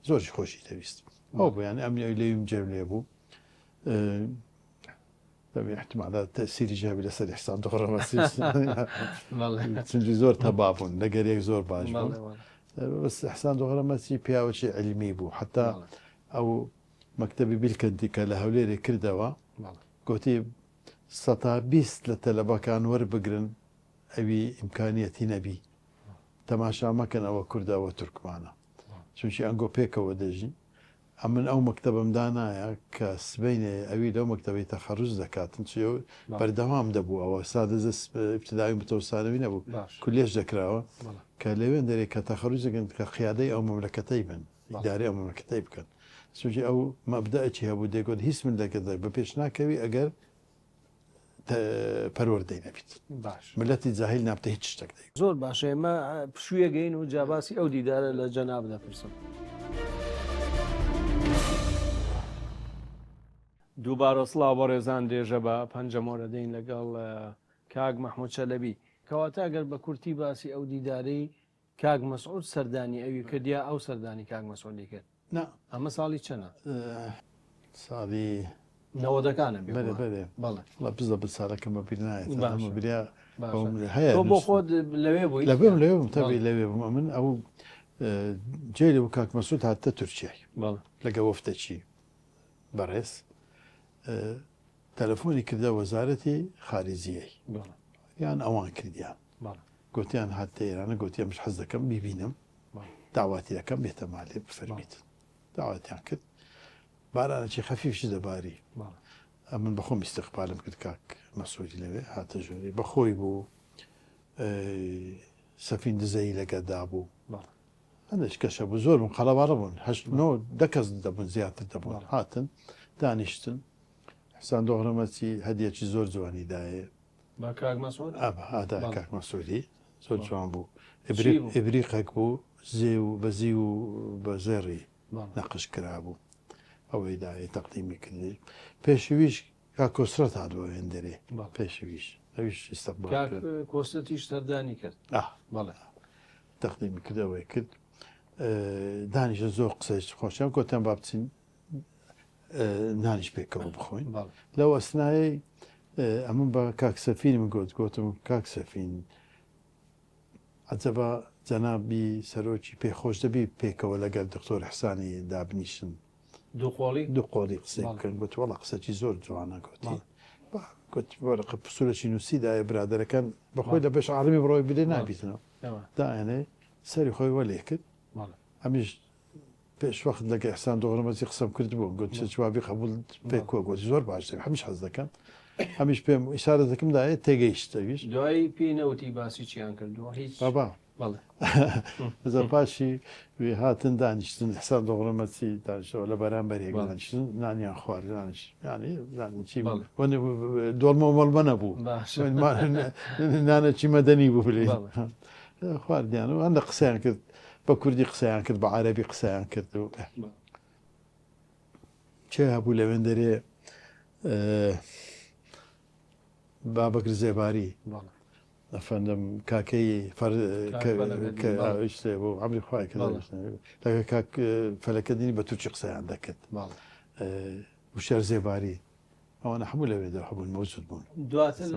زۆرش خۆشی دەویست ئەو بوو یان ئەم لێویم جێم لێ بوو تەبی احتمالە تەسیری هەبی لەسەر ئیحسان دۆغرەمەسی چونکی زۆر تەبا بوون لەگەر یەک زۆر باش بوون بەس ئیحسان دۆغرەمەسی پیاوەکی عیلمی بوو حتا ئەو مەکتەبی بیلکەنتی کە لە هەولێرێ کردەوە گوتی سەتا 20 لە تەلەبەکان وەربگرن ئەوی ئیمکانیەتی نەبی تەماشا مەکەن ئەوە کوردە ئەوە تورکمانە چونکی ئەنگۆ پێکەوە دەژین ئەمن ئەو مەکتەبەم دانایە کە سبەینێ ئەوی لەو مەکتەبەی تەخەروج دەکاتن چ بەردەوام دەبوو ئەوە سادە ئیبتدائی و متەوسانەوی نەبوو کولێش دەکراوە کە لەوێن دەرێ کە تەخەروج دەکەن کە قیادەی ئەو مەملەکەتەی بن ئیدارەی ئەو مەملەکەتەی بکەن چونکی ئەو مەبدەئەکی هەبوو دەیگوت هیچ ملەکەتێک بە پێش ناکەوی ئەگەر پەروەردەی نەبیت باش ملەتی جاهیل نابتە هیچ شتێک دەی. زۆر باشە ئێمە پشوویەگەین و جا باسی ئەو دیدارە لە جەناب دەپرسم. دووبارە سڵاو بەڕێزان درێژە بە پەنجەمۆرە دەین لەگەڵ کاک مەحمود چەلەبی. کەواتە ئەگەر بە کورتی باسی ئەو دیدارەی کاک مەسعود سەردانی ئەوی کرد یا ئەو سەردانی کاک مەسعودی کرد؟ نا. ئەمە ساڵی چەنە؟ ساڵی. نەوەدەکانە بێ. بەلێ بەلێ. بەڵێ. وەڵا بزەبت ساڵەکەم بە بیر نایەت. باشە. بریا باشە. هەیە. تۆ بۆ خۆت لەوێ بووی؟ لەوێ لەوێ بووم تەبی لەوێ بووم ئەمن ئەو جێ لێ بوو کاک مەسعود هاتە تورکیای. بەڵێ. لەگە وەفدەکی بەڕێز تەلەفۆنی کردە وەزارەتی خارجیەی. بەڵێ. یان ئەوان کردیان. بەڵێ. گۆتیان هاتە ئێرانە گۆتی ئەمش حەز دەکەم بیبینم. داواتی دەکەم بێتە مالێ بفەرمیت داواتیان کرد بارانێکی خەفیفش دەباری ئەمن بەخۆم ئیستقبالم کرد کاک مەسعودی لەوێ هاتە ژووری بەخۆی بوو سەفین دزەیی لەگەدا بوو هەندێک کەشە بوو زۆر بوون قەڵەباڵە بوون هەشت نۆ دە کەس دەبوون زیاتر دەبوون هاتن دانیشتن حسان دۆغرەمەچی هەدیەکی زۆر جوانی دایێ بە کاک مەسعود؟ ئا کاک مەسعودی زۆر جوان بوو ئیبریقێک بوو زێو بە زیو و بە زێڕی نەقش کرابوو ئەوەی دایە تەقدیمی کردی پێشویش کاک کۆسرەت هات بۆ هێندەرێ پێشویش ئەویش ئیستقبال کاک کۆسرەتیش سەردانی کرد بەڵێ تەقدیمی کرد ئەوەی کرد دانیشە زۆر قسەی خۆشیان گۆتیان با بچین نانیش پێکەوە بخۆین لەو ئەسنایەی ئەمن بە کاک سەفینم گوت گوتم کاک سەفین عجبا جەنابی سەرۆکی پێ خۆش دەبی پێکەوە لەگەل دکتۆر حسانی دابنیشن دووقۆڵی دووقۆڵی قسەی بکەن گوت وەڵا قسەکی زۆر جوانە گوتی گوت وەرەقە پسوولەکی نووسی دایە برادەرەکان بەخۆی لە بەش عالمی بڕۆی بدێ نابیتنەوە دایانێ سەری خۆی وەلێ کرد ئەمیش پێش وەخت لەگە ئیحسان دۆغرمەزی قسەم کردبوو گوت چ جوابی قبول پێ کووە گوت زۆر باش دەبێ هەمیش حەز دەکەم هەمیش پێم ئیشارەتەکم دایە تێگەیشت ئەویش دوایی پێی نەوتی باسی چیان کردووە هیچ بابا بەڵێ بەزە پاشی وی هاتن دانیشتن ئیحسان دۆغرمەزی دانیشتەوە لە بەرامبەر یەک دانیشتن نانیان خوارد دانیش یانی نانی چی بەڵێ. وەنێ دۆڵمە و مەڵمە نەبوو باشە نانەکی مەدەنی بوو بلێ بەڵێ. خواردیان و هەندە قسەیان کرد بە کوردی قسەیان کرد بە عەرەبی قسەیان کرد و کێ هەبوو لەوێن دەرێ بابەکر زێباری. ئەفەندم کاکەی فەر کە بۆ عەمری خوای کە لەگە کاک فەلەکەدینی بە تورکی قسەیان دەکرد وشیار زێباری ئەوانە هەموو لەوێدا هەبوون مەوجود بوون. دواتر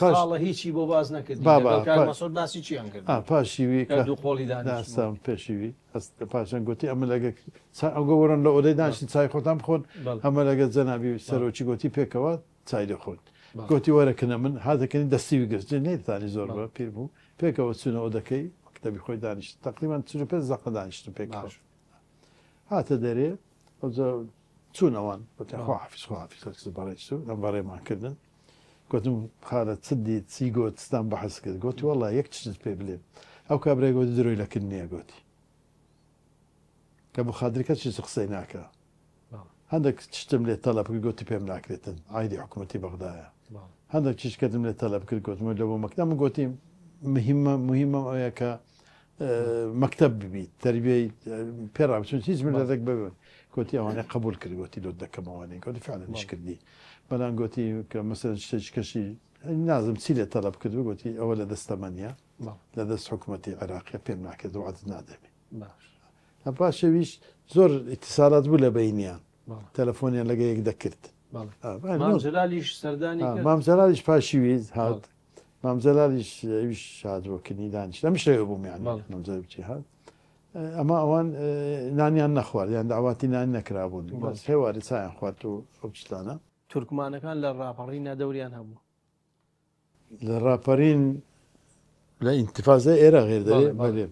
خاڵە هیچی بۆ باس نەکردی لەگەڵ کاک مەسعود باسی چیان کرد؟ ئا پاشی وی کە دوو قۆڵی دانیشتبوون. داستان پێشی وی پاشان گۆتی ئەمە لەگە ئەو گۆ وەرن لە ئۆدەی دانیشتن چای خۆتان بخۆن ئەمە لەگە جەنابی سەرۆکی گۆتی پێکەوە چای دەخۆن گۆتی وەرە کنە من هاتە کنی دەستی وی گرت نەیدەتانی زۆر بە پیر بوو پێکەوە چوونە ئۆدەکەی مەکتەبی خۆی دانیشتن تەقریبەن 45 دەقە دانیشتن پێکەوە هاتە دەرێ ئەوجا چوون ئەوان گوتیان خواحافیز خواحافیز هەرکەس بەڕێ چوو ئەم بەڕێمان کردن گوتم خالە چ دیت چی گوت چتان بەحس کرد گوتی وەڵا یەک چشتت پێ بلێم ئەو کابرای گوتی درۆی لە کن نییە گوتی کە بۆ خاتری کەس هیچ قسەی ناکا هەندێک چشتم لێ تەلەب کرد گوتی پێم ناکرێتن عایدی حکوومەتی بەغدایە هەندێک چیشکەتم لێ تەلەب کرد گوتم لە بۆ مەکتەب من گوتی مهمە مهمە ئەوەیە کە مەکتەب ببیت تەربیەی پێ ڕابچون هیچ ملەتێک ببن گوتی ئەوانە قبول کرد گوتی لۆت دەکەم ئەوانەی گوتی فعلا نیش کردی بەڵام گوتی کە مەسەلەن شتێکی کەشی نازم چی لێ تەلەب کرد گوتی ئەوە لە دەستەمە نییە لە دەست حکوومەتی عێراقیە پێم ناکرێت وعدت نادەمێ لە پاشەویش زۆر ئیتیسالات بوو لە بەینیان تەلەفۆنیان لەگە یەک دەکرد مام جەلالیش سەردانی کرد مام جەلالیش پاشی ویست هات مام جەلالیش ئەویش هات بۆ کنی دانیشت ئەمیش لەوێ بووم یانی مام جەلال بچی هات ئەمە ئەوان نانیان نەخوارد یان داواتی نان نەکرابوون بەس هێواری چایان خوارد و ئەو شتانە. تورکمانەکان لە ڕاپەڕینا دەوریان هەبوو؟ لە ڕاپەرین لە ئینتفازە ئێرە غێر دەرێ بەلێ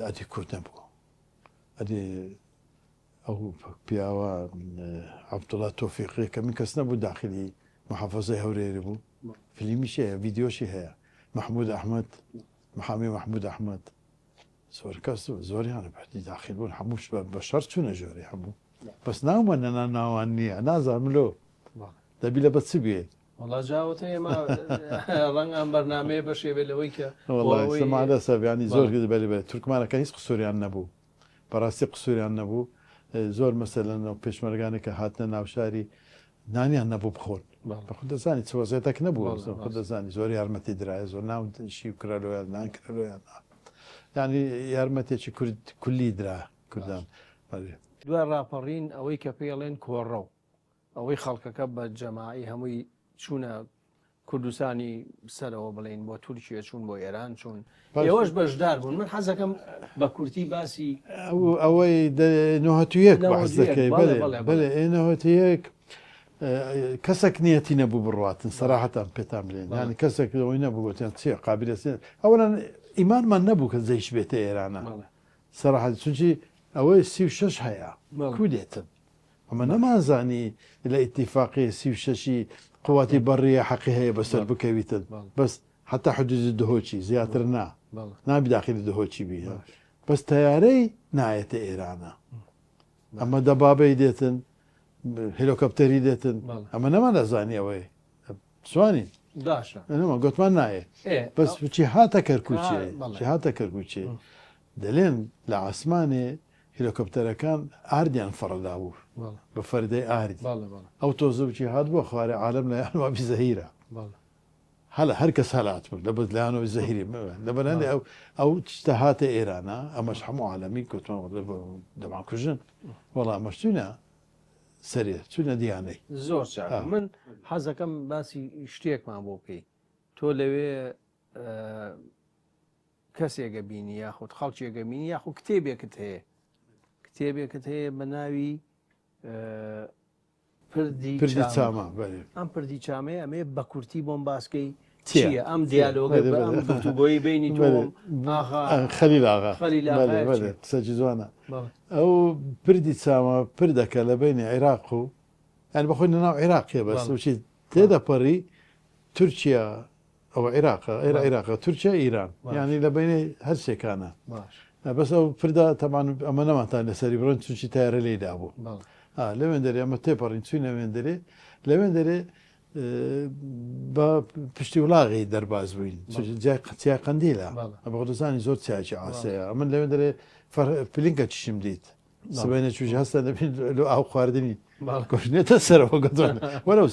ئەدی کورد نەبوو ئەدی ئەو پیاوە عەبدوڵا تۆفیقی کە من کەس نەبوو داخلی محافظەی هەورێری بوو فلیمیش هەیە ڤیدیۆشی هەیە محمود ئەحمەد محامی محمود ئەحمەد زۆر کەس زۆریان بەدی داخل بوون هەمووش بە شەر چوونە ژۆری هەموو بەس ناومە نەنا ناوان نییە نازانم لۆ دەبی لە بە چ بێ وەڵا جا ئەوەتە ئێمە ڕەنگە ئەم بەرنامەیە بەشێ بێت لەوەی کە ینی زۆر بەێ بەێ تورکمانەکە هیچ قسوریان نەبوو بەڕاستی قسوریان نەبوو زۆر مەسەلەن ئەو پێشمەرگانەی کە هاتنە ناوشاری نانیان نەبوو بخۆن بەخۆت دەزانی چ وەزعێتەک نەبوو خۆت دەزانی زۆر یارمەتی درایە زۆر ناو شیو کرا لۆیان نان کرا لۆیان یعنی یارمەتێکی کورد کولی درا کوردان دوای ڕاپەڕین ئەوەی کە پێڵێن کۆڕەو ئەوەی خەڵکەکە بە جەماعی هەمووی چوونە کوردستانی سەرەوە بڵێین بۆ تورکیە چوون بۆ ئێران چوون ئێوەش بەشدار بوون من حەزەکەم بە کورتی باسی ئەوەی 91 بەحس دەکەی بەێ ئێ 91 کەسێک نیەتی نەبوو بڕاتن سەراحەتان پێتان بلێن یانی کەسێک ئەوەی نەبوو گوتیان چیە قابلە ئەوەن ئیمانمان نەبوو کە جەیش بێتە ئێرانە سەراحەت چونکی ئەوەی 36 هەیە کو دێتن ئەمە نەمانزانی لە ئیتیفاقی 36ی قواتی بەڕیە حەقی هەیە بەسەر بکەویتن بەس حتا حدودی دهۆچی زیاتر نا نابی داخلی دهۆچی بی بەس تەیارەی نایەتە ئێرانە ئەمە دەبابەی دێتن هێلۆکەپتەری دێتن ئەمە نەمان دەزانی ئەوەی سوانی باشە نەما گوتمان نایە بەس چی هاتە کەرکوچێ چی هاتە کەرکوچێ دەلێن لە عاسمانێ هیلۆکۆپتەرەکان ئاردیان فەڕدا بوو بە فەردەی ئارد ئەو تۆزە بچی هات بۆ خوارێ عالم لە یان وابی زەهیرە هەلە هەر کەس هەلات بوو لە بەس لایانەوەی زەهیری لەبەر هەندێ ئەو ئەو شتە هاتە ئێرانە ئەمەش هەموو عالەمی گوتمان دەمان کوژن وەڵا ئەمەش چوینە سەرێ چوینە دیانەی زۆر چاک من حەزەکەم باسی شتێکمان بۆ بکەی تۆ لەوێ کەسێکە بینی یاخود خەڵکێکە بینی یاخود کتێبێکت هەیە کتێبێکت هەیە بە ناوی پردی چامە ئەم پردی چامەیە ئەمێ بە کورتی بۆم باسکەی چییە ئەم دیالۆگە ئەم گفتوگۆی بینی تۆ خەلیل ئاغا قسەکی جوانە ئەو پردی چامە پردەکە لە بینی عێراق و یان بەخۆی لەناو عێراقیە بەس وچی تێدەپەڕی تورکیا ئەوە عیراقە ئێرە عیراقە تورکیا ئیران یانی لە بینی هەر سێکانە بەس ئەو پردا تەمان ئەمە نەمانتان لەسەری بڕن چونچی تایرە لێی دابوو لەوێن دەرێ ئەمە تێپەڕین چوینە وێن دەرێ لەوێن دەرێ بە پشتی وڵاغی دەرباز بووین جای قەتیا قەندیلە بەخۆ دەزانی زۆر چاکی ئاسەیە من لەوێن دەرێ پلینکە چشم دیت. سبەینە چوژ هەستە دەبین لۆ ئاو خواردنی گۆشنێتە سەرەوە گەتوان وەرە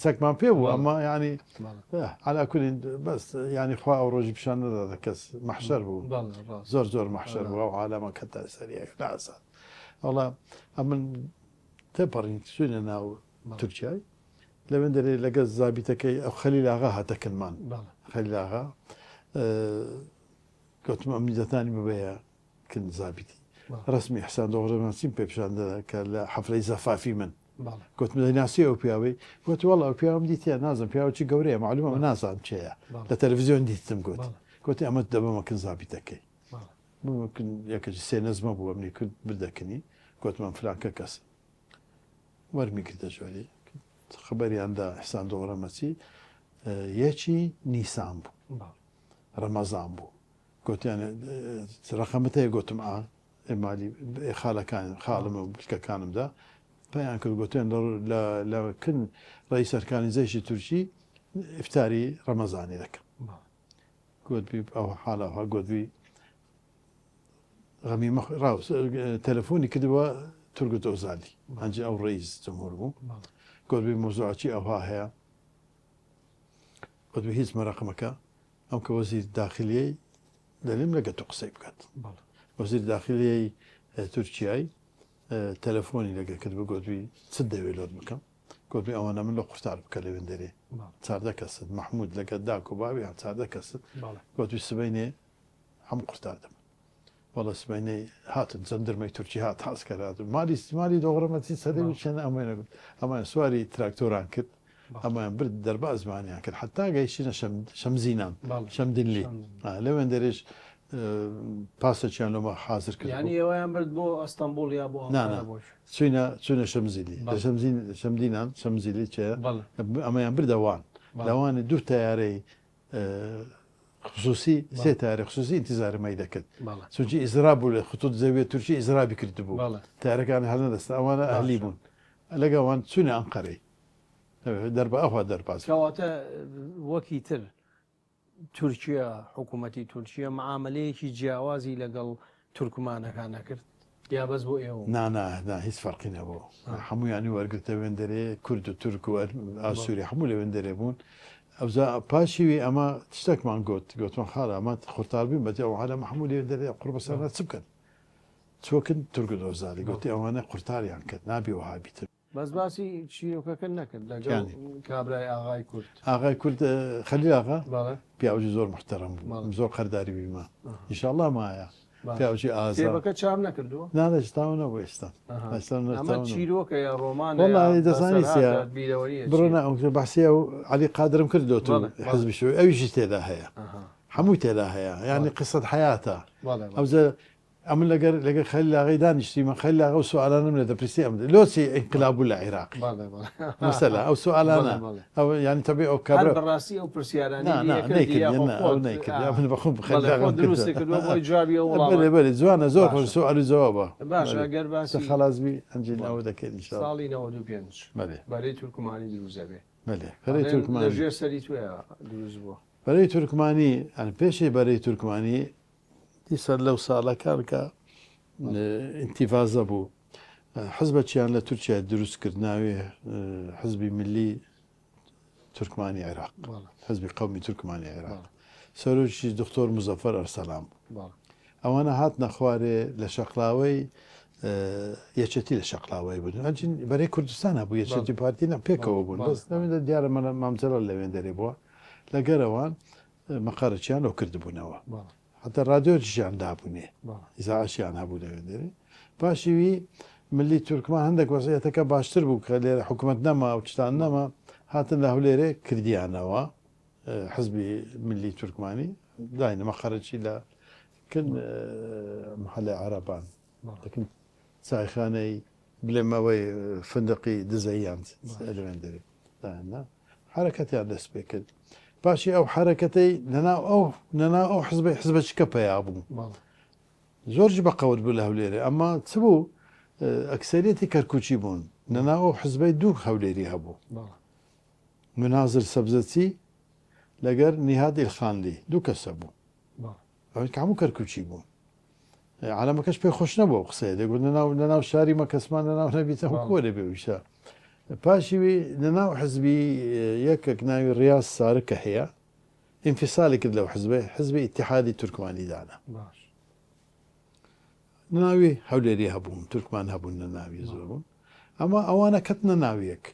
چەکمان پێ بوو ئەمە ینی علا کولین بەس ینی خوا ئەو ڕۆژی پیشان نەدادا کەس مەحشەر بوو زۆر زۆر مەحشەر بوو ئەو عالەمە کە تا سەریەک نازان وەڵا ئەمن تێپەڕین چوینە ناو تورکیای لەوێن دەرێ لەگەڵ زابیتەکەی ئەو خەلیل ئاغا هاتەکنمان خەلیل ئاغا گوتم ئەمنی دەتانی ببەیە کن زابیتی ڕەسمی ئیحسان دۆغرەمەنسیم پێ پیشان دەدا کە لە حەفلەی زەفافی من گوتم دەیناسی ئەو پیاوەی گوت وەڵا ئەو پیاوم دیتیە نازم پیاوەکی گەورەیە معلومە من نازانم کێیە لە تەلەڤیزیۆن دیتم گوت گوتی ئەمە دەبەمە کن زابیتەکەی بمکن یەکەکی سێ نەزمە بوو ئەمنی کرد بردەکنی گوتم ئەم فلانکە کەس وەرمی کردە جۆری خبەریان دا ئیحسان دۆغرەمەچی یەکی نیسان بوو ڕەمەزان بوو گۆتیان ڕەقەمت هەیە گۆتم ئا مالی خالەکان خاڵم و بچکەکانم دا پێیان کرد گۆتیان لە کن ڕئیس ئەرکانی جەیشی تورکی ئیفتاری ڕەمەزانی دەکەم گۆتبی ئەو حاڵەوە گۆتبی غەمی ڕاو تەلەفۆنی کردووە تورگوت ئۆزالی هەنجی ئەو ڕئیس جمهور بوو گۆتبی مۆزوعەکی ئەوها هەیە گۆتبی هیچ مەرەقمەکە ئەم کە وەزیر داخلیەی دەلێم لەگە تۆ قسەی بکات وەزیر داخلیەی تورکیای تەلەفۆنی لەگە کرد بە گۆتوی چ دەوێ لۆت بکەم گۆتوی ئەوانە من لە قورتار بکە لەوێن دەرێ چاردە کەست مححمود لەگە داک و باویان چاردە کەست گۆتوی سبەینێ هەم قورتار دەبن وەڵا سبەینێ هاتن جەندرمەی تورکی هات عەسکەر هات مالی مالی دۆغرەمەچی سەرێ و چێن ئەمەیان نەگوت ئەمەیان سواری تراکتۆران کرد ئەمەیان برد دەربازمانیان کرد حتا گەیشتینە شەم شەمزینان شەمدینلی لەوێن دەرێش پاسێکیان لۆمە حازر کرد یانی ئێوەیان برد بۆ ئەستەنبوڵ یا بۆ ئەنقەرە بۆ چوینە چوینە شەمزیلی لە شەمزین شەمدینان شەمزیلی چێ ئەمەیان بردە وان لەوانی دوو تەیارەی خصوصی سێ تارێ خصوصی ئینتیزاری مای دەکرد چونکی ئیزرا بوو لە خطوط زەویە تورکی ئیزرابی کردبوو تارەکان هەر نەدەست ئەوانە ئەهلی بوون لەگەوان چونە ئەنقەرەی دەربە ئەوها دەرباز کەواتە وەکی تر تورکیا حکوومەتی تورکیا معاملەیەکی جیاوازی لەگەڵ تورکمانەکان نەکرد یا بەس بۆ ئێوە؟ نا نا نا هیچ فەرقی نەبوو هەموویانی وەرگرتە وێندەرێ کورد و تورک و ئاسووری هەموو لە وێندەرێ بوون ئەوجا پاشی وی ئەمە شتێکمان گوت گوتمان خاڵە ئەمە قورتار بین بەتی ئەو عالەمە هەموو لێ دەرێ قوڕ بەسەرنا چ بکەن چۆکن تورک و دۆزاری گوتی ئەوانە قورتاریان کرد نابی وەها بیتن. بەس باسی چیرۆکەکە نەکرد لەگەڵ کابرای ئاغای کورد. ئاغای کورد خەلیل ئاغا پیاوەکی زۆر موحتەرەم بوو زۆر قەرداری بیمە ئینشاڵڵا مایە پیاوەکی ئازا. کتێبەکە چاپ نەکردووە؟ نا نا تاو نەبوو ئێستا. ئەمە چیرۆکە یا ڕۆمانە یا دەزانی چیە بڕۆ نا بەحسی ئەو عەلی قادرم کرد لۆ تۆ حزبی شووعی ئەویشی تێدا هەیە هەمووی تێدا هەیە یانی قسەت حەیاتە ئەوجە ئەمن لەگەر لەگەر خەلیل ئاغای دانیشتیمە خەلیل ئاغا ئەو سوالانەم لێ دەپرسی ئەم لۆچی ئینقلاب بوو لە عیراق مەسەلە ئەو سوالانە ئەو یانی تەبی ئەو کابرا بەڕاستی ئەو پرسیارانەی نا نا نەیکردی نا ئەو نەیکردی ئەمن بەخۆم خەلیل ئاغام کرد دروستی کردووە بۆی جوابی ئەو وەڵامە بەلێ بەلێ جوانە زۆر خۆش سوال و جوابە باشە گەر باسی خەلاس بی ئەنجین ئەوە دەکەین ان شاء الله ساڵی 95 بەلێ بەرەی تورکمانی دروست دەبێ بەلێ بەرەی تورکمانی لە ژێر سەری تۆیا دروست بووە بەرەی تورکمانی یانی پێشی بەرەی تورکمانی دیسان لەو ساڵەکان کە ئینتیفازە بوو حزبەکیان لە تورکیا دروست کرد ناوێ حزبی ملی تورکمانی عێراق حزبی قومی تورکمانی عێراق سەرۆکی دکتۆر مزەفەر ئەرسەلام بوو ئەوانە هاتنە خوارێ لە شەقلاوەی یەکێتی لە شەقلاوەی بوون ئەنجین بەرەی کوردستان هەبوو یەکێتی پارتی نە پێکەوە بوون بەس لەوێندە دیارە مام جەلال لەوێن دەرێ بووە لەگەرەوان مەقەرەکیان لۆ کردبوونەوە حتا ڕادیۆشیان دابوونێ ئیزاعەشیان هەبوو لەوێ دەرێ پاشی وی ملی تورکمان هەندێک وەزعیەتەکە باشتر بوو کە لێرە حکوومەت نەما و شتان نەما هاتن لە هەولێرێ کردیانەوە حزبی ملی تورکمانی داینە مەقەرەکی لە کن محلە عەرەبان دەکن چایخانەی بلێم ئەوەی فندقی دزەییان لەوێن دەرێ دایاننا حەرەکەتیان دەست پێ کرد پاشی ئەو حەرەکەتەی لەناو ئەو لەناو ئەو حزبەی حزبەچکە پەیا بوو زۆرج بە قەوت بوو لە هەولێرێ ئەمە چ بوو ئەکسەریەتی کەرکوچی بوون لەناو ئەو حزبەی دوو هەولێری هەبوو منازر سەبزەچی لەگەر نیهاد ئیلخانلی دوو کەسە بوو ئەوەی کە هەموو کەرکوچی بوون. عالەمەکەش پێ خۆش نەبوو ئەو قسەیە دەگوت لەناو لەناو شاری مە کەسمان لەناو نەبیتە و کۆ دەبێ ویشە پاشی وی لەناو حزبی یەکێک ناوی ڕیاز سارکە هەیە ئینفیسالی کرد لەو حزبێ حزبی ئیتیحادی تورکمانی دانا باش ناوی هەولێری هەبوون تورکمان هەبوون لە ناوی زۆر بوون ئەمە ئەوانە کەتنە ناویەک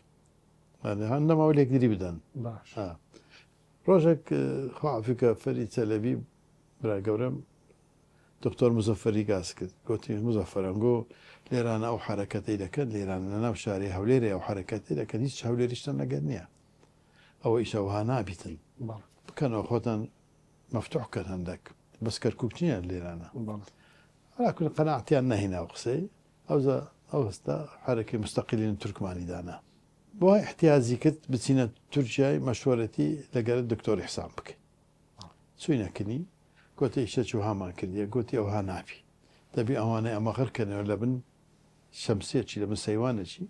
هەندەماوە لێکدری بدەن باش ڕۆژێک خوافیکە فەری چەلەبی برا گەورەم دکتۆر مزەفەری گاز کرد گۆتی مزەفەر ئەنگۆ لێرانە ئەو حەرەکەتەی دەکەن لێرانە لە ناو شاری هەولێرێ ئەو حەرەکەتەی دەکەن هیچ هەولێریشتان لەگەر نییە ئەوە ئیشە وەها نابیتن بکەنەوە خۆتان مەفتوح کەن هەندەک بەس کەرکوک نییە لێرانە علا کل قەناعەتیان نەهینا و قسەی ئەوزا ئەو هەستا حەرەکەی مستەقیلین تورکمانی دانا بۆ احتیاجی کرد بچینە تورکیای مەشوەرەتی لەگەر دکتۆر ئیحسان بکەین چوینە کنی گۆتی ئیشە چوهامان کردیە گۆتی ئەوها نابی دەبی ئەوانەی ئەمە غەر کەنەوە لە بن شەمسیەکی لە بن سەیوانەکی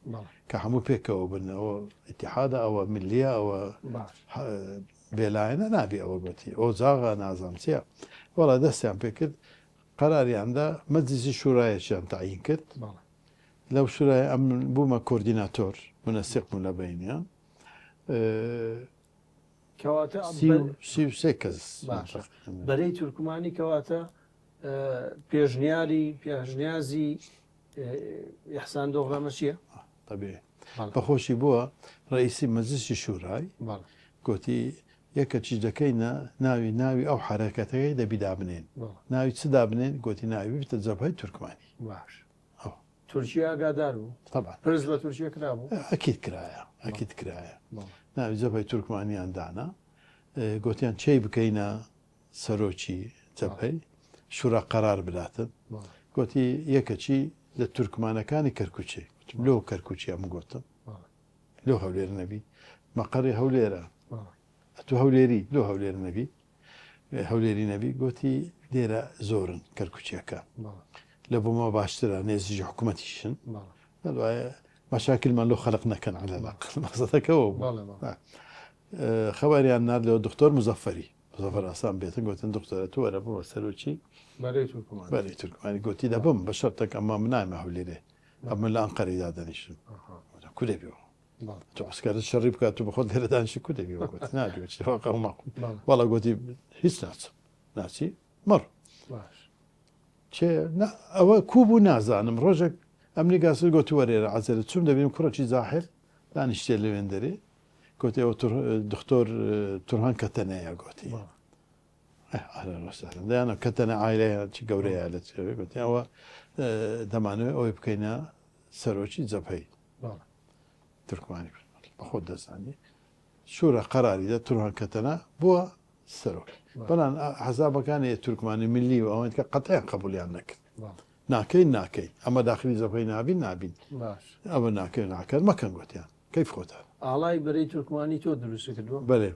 کە هەموو پێکەوە بن ئەوە ئیتیحادە ئەوە ملیە ئەوە بێلایەنە نابی ئەوە گۆتی ئەو جاغا نازام چیە وەڵا دەستیان پێکرد قەراریاندا مەجلیسی شورایەکیان تەعیین کرد لەو شورای ئەم بوومە کۆردیناتۆر منەسیق بووم لە بەینیان کەواتە 33 کەس باشە بەرەی تورکمانی کەواتە پێشنیاری پێشنیازی ئیحسان دۆغرامە چییە؟ طبیعی بەخۆشی بووە ڕئیسی مەجلسی شورای گوتی یەکە چی دەکەینە ناوی ناوی ئەو حرەکەتەکەی دەبی دابنێن ناوی چ دابنێن گوتی ناوی ببتە جەبهەی تورکمانی باش تورکیا ئاگادار بوو؟ طبعا. پرس بە تورکیە کرابوو؟ ئەکید کرایە ئەکید کرایە ناوی جەبهەی تورکمانیان دانا گۆتیان چێی بکەینە سەرۆکی جەبهەی شورا قەرار بداتن گۆتی یەکەکی لە تورکمانەکانی کەرکوچێ گوتم لۆ کەرکوچی ئەم گۆتم لۆ هەولێر نەبی مەقەڕی هەولێرە ئەتو هەولێری لۆ هەولێر نەبی هەولێری نەبی گۆتی لێرە زۆرن کەرکوچیەکان لە بۆمە باشترە نێزیکی حکوومەتیشن دوایە مەشاکلمان لۆ خەلق نەکەن على الأقل مەقصدەکەەوە خەبەریان نارد لەوە دکتۆر مزەفەری مزەفەر ئاسان بێتن گوتن دکتۆرە تو وەرە بووە سەرۆکی بەرەی تورکمانی گوتی دەبم بە شەرتێک ئەمە منایمە هەولێرێ ئەمە لە ئەنقەرەی دادەنیشم کو دەبیەوە تۆ عسکەرت شەڕی بکات و بەخۆت لێرە دانیشی کو دەبی گوت نابی چی واقع ماقول وەڵا گوتی هیچ ناچم ناچی مەڕ چێ ئەوە کو بوو نازانم ڕۆژێک ئەمنی گاسر گوتی وەرێرە عەزەرە چوم دەبینم کوڕەکی زاحر دانیشتێ لەوێن دەرێ گوتی ئەوە دکتۆر تورهان کەتەنەیە گوتی دەیانە کەتەنە عایلەیە چ گەورەیە لە گوتی ئەوە دەمانەوێت ئەوەی بکەینە سەرۆکی جەبهەی تورکمانی بەخۆت دەزانی شورا قەراری دە تورهان کەتەنە بووە سەرۆک بەڵام حەزابەکانی تورکمانی ملی و ئەوەن کە قەتیان قبولیان نەکرد ناکەین ناکەین ئەمە داخلی جەبهەی نابین نابین ئەوە ناکەین ناکەن مەکەن گوتیان کەیف خۆتان. ئاڵای بەرەی تورکمانی تۆ دروست کردووە؟ بەلێ.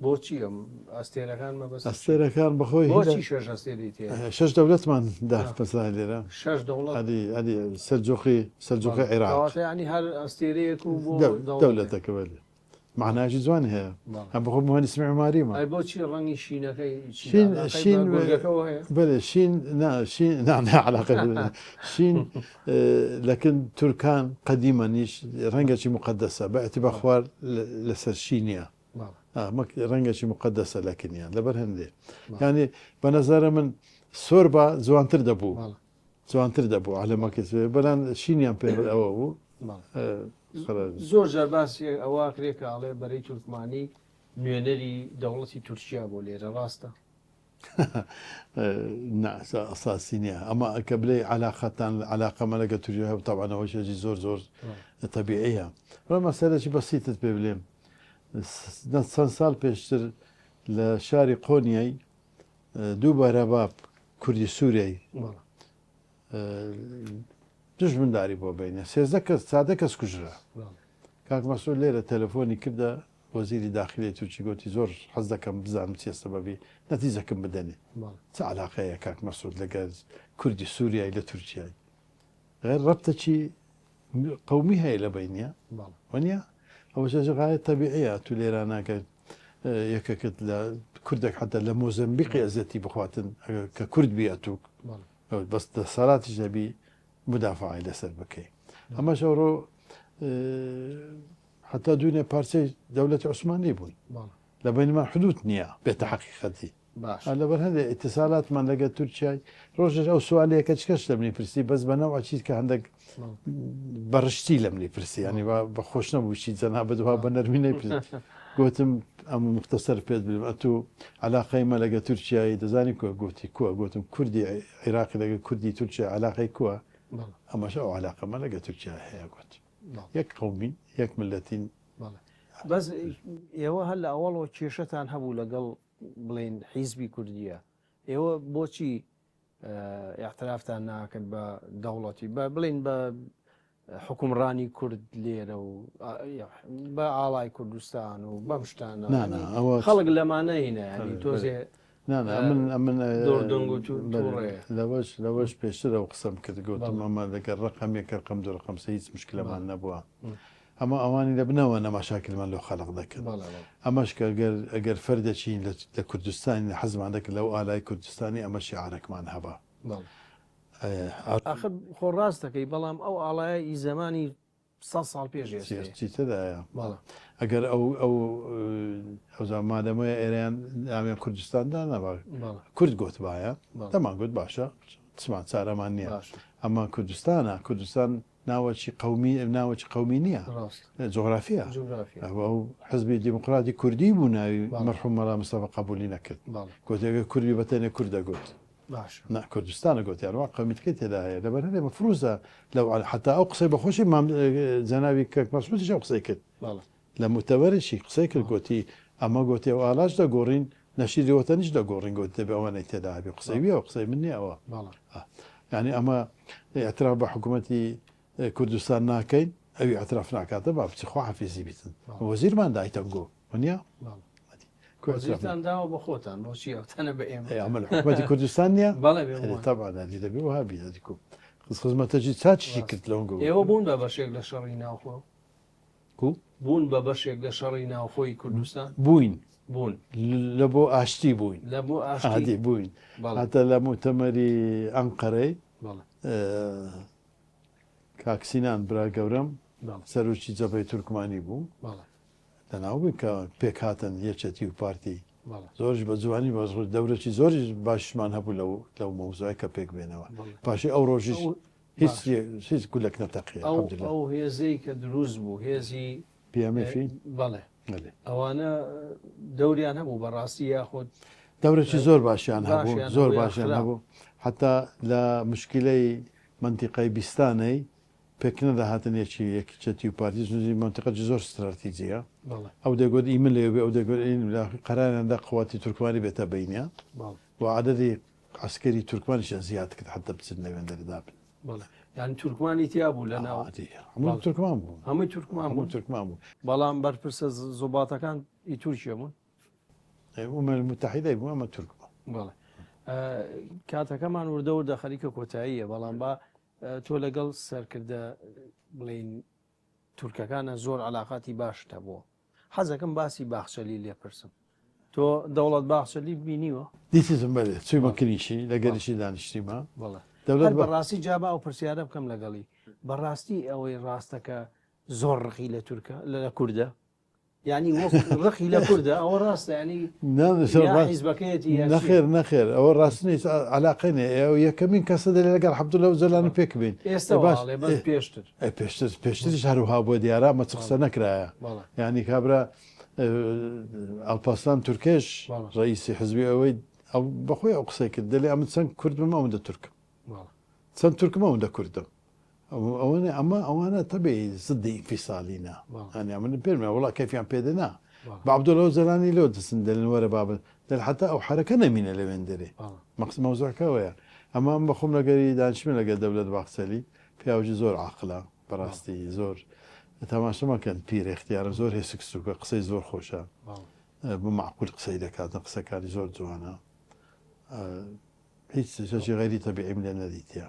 بۆچی ئەم ئەستێرەکان مەبەست چیە؟ ئەستێرەکان بەخۆی بۆچی شەش ئەستێرەی تێیە؟ شەش دەولەتمان دا پەسا لێرە. شەش دەوڵەت؟ ئەدی ئەدی سەرجوقی سەرجوقی عیراق. کەواتە یانی هەر ئەستێرەیەک و بۆ دەوڵەتێک. دەولەتەکە بەلێ. مەعنایەکی جوانی هەیە. هەم بەخۆ موهەندیسی میعماریمە. ئەی بۆچی ڕەنگی شینەکەی چی شین عەلاقەی شین بە گورگەکەوە هەیە؟ بەلێ شین نا شین نا نا عەلاقەی شین لەکن تورکان قەدیمەنیش ڕەنگەکی موقەدەسە بە ئیعتیبار خوار لەسەر شینیە. ڕەنگەکی موقەدەسە لەکنیان لەبەر هەندێ یانی بە نەزەرە من سۆر بە جوانتر دەبوو جوانتر دەبوو عەلەمەکە بەلان شینیان پێ ئەوە بوو زۆر جار باسی ئەوە کرێ کە ئەڵێ بەرەی تورکمانی نوێنەری دەوڵەتی تورکیا بۆ لێرە ڕاستە؟ نا ئەساسی نییە ئەمە کە بلێ علاقەتان علاقەمە لەگە تورکیا هەبوو تەبعەن ئەوە شتێکی زۆر زۆر تەبیعیە ڕە مەسەلەکی بەسیتت پێ بلێم چەند ساڵ پێشتر لە شاری قۆنیای دوو بەرەباب کوردی سووریای دژمنداری بۆ بینە 13 کەس سادە کەس کوژرا کاک مەسعود لێرە تەلەفۆنی کردە وەزیری داخیلەی تورکی گۆتی زۆر حەز دەکەم بزانم چیە سەبەبی نەتیجەکم بدەنێ چ عەلاقەیە کاک مەسعود لەگەر کوردی سوریای لە تورکیای غەر ڕەبتەکی قەومی هەیە لە بەینیا وەنیە ئەوە شەش غایەت تەبیعیە تو لێرانە کە یەکەکت لە کوردێک حتا لە مۆزەمبیقی ئەزیەتی بخواتن کە کورد بی ئەتوک. بەس دەسەڵاتیش دەبی مدافعی لەسەر بکەی. ئەمەش ئەوڕۆ حتا دوێنێ پارچەی دەولەتی عوسمانی بوون. لە بەینمان حدود نییە بێتە حەقیقەتی. لەبەر هەندێ ئیتیسالاتمان لەگەر تورکیای ڕۆژێک ئەو سوالەیە کە چکەش لە منی پرسی بەس بە نەوع چیت کە هەندێک بەڕشتی لە منی پرسی ینی بە خۆش نەبوو چی جەنابت وا بە نەرمی نەیپرسی گوتم ئەم مختصر پێت بلم ئەتوو علاقەی مە لەگە تورکیایی دەزانی کووە گوتی کووە گوتم کوردی عیراقی لەگە کوردی تورکیا علاقەی کووە ئەمەش ئەو علاقەمە لەگە تورکیا هەیە گوت یەک قومین یەک ملەتین. بەس ئێوە هەر لە ئەوەڵەوە کێشەتان هەبوو لەگەڵ بڵێن حیزبی کوردیە ئێوە بۆچی اعترافتان ناکرد بە دەوڵەتی بە بڵین بە حکومڕانی کورد لێرە و بە ئاڵای کوردستان و بەم شتانە خەڵک لەمانە هینە تۆزێ من لەوەش لەوەش پێشتر ئەو قسەم کرد گوتم ئەمە لەگەر ڕقم یەکە ڕقم دوو ڕقم سە هیچ مشکلەمان نەبووە ئەمە ئەوانی لە بنەوە نەماشاکلمان لۆ خەلق دەکرد ئەمەش کە گەر ئەگەر فەردەچین لە کوردستانی حەزمان دەکرد لەو ئالای کوردستانی ئەمە شیعارەکمان هەبا. ئاخر خۆ ڕاست دەکەی بەڵام ئەو ئاڵایە ئی زەمانی سە ساڵ پێش ئێستەیە. چی تێدایە؟ ئەگەر ئەو ئەو ئەوجا مادەمەیە ئێرەیان ناویان کوردستان دانابا کورد گۆتبایە دەمان گوت باشە چمان چارەمان نییە ئەمە کوردستانە کوردستان ناوەکی قەومی ناوەکی قەومی نییە جۆغرافیە ئەو حزبی دیموکراتی کوردی بوو ناوی مەرحوم مەلا مستەفا قبولی نەکرد گوتێگە کوردی بەتەنێ کورد دەگوت نا کوردستانە گوتیان وا قەومیتکەی تێدا هەیە لەبەر هەندێ مەفروزە لەو حتا ئەو قسەی بەخۆشی مام جەنابی کاک مەسعودیش ئەو قسەی کرد لە موتەبەرشی قسەی کرد گۆتی ئەمە گۆتی ئەو ئالاش دەگۆڕین نەشیدی وەتەنیش دەگۆڕین گۆتی دەبێ ئەوانەی تێدا هەبێ قسەی ویە قسەی من نییە ئەوە یعنی ئەمە اعتراف بە حکوومەتی کوردستان ناکەین ئەوی اعتراف ناکاتە با بچی خوا حەفیزی بیتن وەزیرمان دایتەنگۆ ونیە وەزیرتان داوە بە خۆتان بۆچی ئەوتانە بە ئێمە ئەمە لە حکوومەتی کوردستان نییە بەڵێ تەبعا دەبێ وها بی دەدیکو خزمەتەکی چاچی کرد لەونگۆ ئێوە بوون بە بەشێک لە شەڕی ناوخۆ کو؟ بوون بە بەشێک لە شەڕی ناوخۆی کوردستان؟ بووین. بوون. لە بۆ ئاشتی بووین. لە بۆ ئاشتی. ئادی بووین. بەڵێ. هەتا لە موتەمەری ئەنقەرەی. بەڵێ. کاک سینان برا گەورەم. بەڵێ. سەرۆکی جەبهەی تورکمانی بوو. بەڵێ. لە ناو بووین کە پێکهاتن یەکێتی و پارتی. بەڵێ. زۆریش بە جوانی بەس دەورەکی زۆریش باشیشمان هەبوو لەو لەو مەوزوعەی کە پێک بێنەوە. بەڵێ. پاشی ئەو ڕۆژیش ئەو هیچ هیچ گولەک نەتەقی ئەو ئەو هێزەی کە دروست بوو هێزی PMF بەڵێ ئەوانە دەوریان هەبوو بەڕاستی یاخود دەورێکی زۆر باشیان هەبوو زۆر باشیان هەبوو حتا لە مشکلەی منتیقای بیستانەی پێکنە دەهاتن یەکی یەکچەتی و پارتی سنووری منتیقەی زۆر ستراتیجیە ئەو دەگوت ئی من لێ بێ ئەو دەگوت قەراریان دا قوواتی تورکمانی بێتە بینیان و عددی عەسکەری تورکمانیشیان زیاد کرد حەتە بچن لەوێندەرێ دابن. بەڵێ یانی تورکمانی تیا بوو لە ناو. هەموو تورکمان بوو. هەمووی تورکمان بوو. تورکمان بوو. بەڵام بەرپرسە زوباتەکان ئی تورکیە بوون. ئومە المتحدەی بوو ئەمە تورک بوو. بەڵێ کاتەکەمان وردە وردە خەریکە کۆتاییە بەڵام با تۆ لەگەڵ سەرکردە بڵین تورکەکانە زۆر علااقاتی باشت هەبووە حەزەکەم باسی باخچەلی لێ پرسم. تۆ دەوڵەت باخچەلی بینیوە؟ دیتیتم بەلێ چویمە کنیشی لەگەریشی دانیشتیمە. بەڵێ دەوڵەت بەڕاستی جا با ئەو پرسیارە بکەم لەگەڵی بەڕاستی ئەوەی ڕاستە کە زۆر ڕقی لە تورکە لە کوردە یعنی وەک ڕقی لە کوردە ئەوە ڕاستە ینی حیزبەکەیەتی نەخێر نەخێر ئەوە ڕاست نیست علاقەی نیە ئەو یەکەمین کەسە دەلێ لەگەڵ عەبدوڵا ئۆجالان پێک بین ئێستا باش بەس پێشتر پێشتر پێشتریش هەروها بۆ دیارە ئەمە چ قسە نەکرایە یعنی کابرا ئەڵپاسلان تورکێش ڕئیسی حزبی ئەوەی ئەو بەخۆی ئەو قسەی کرد دەلێ ئەمن چەند کوردم ئەوەندە تورکم چەند تورکم ئەوەندە کوردم ئەوەنە ئەمە ئەوانە تەبی زدی ئینفیسالینە ئەنی ئەمن پێم وڵا کەفیان پێدەنا بە عەبدوڵا ئۆجالانی لۆ دەچن دەلێن وەرە بابن دەل حتا ئەو حەرەکە نەمینە لەوێن دەرێ مەقس مەوزوعەکەوەیە ئەمە ئەم بەخۆم لەگەری دانیشتمە لەگەر دەولەت باخچەلی پیاوەکی زۆر عاقلە بەڕاستی زۆر تەماشە مەکەن پیرە اختیارە زۆر هێسک سوکە قسەی زۆر خۆشە بە معقول قسەی دەکاتن قسەکانی زۆر جوانە هیچ شتێکی غەیری تەبیعیم لێ نەدیتیە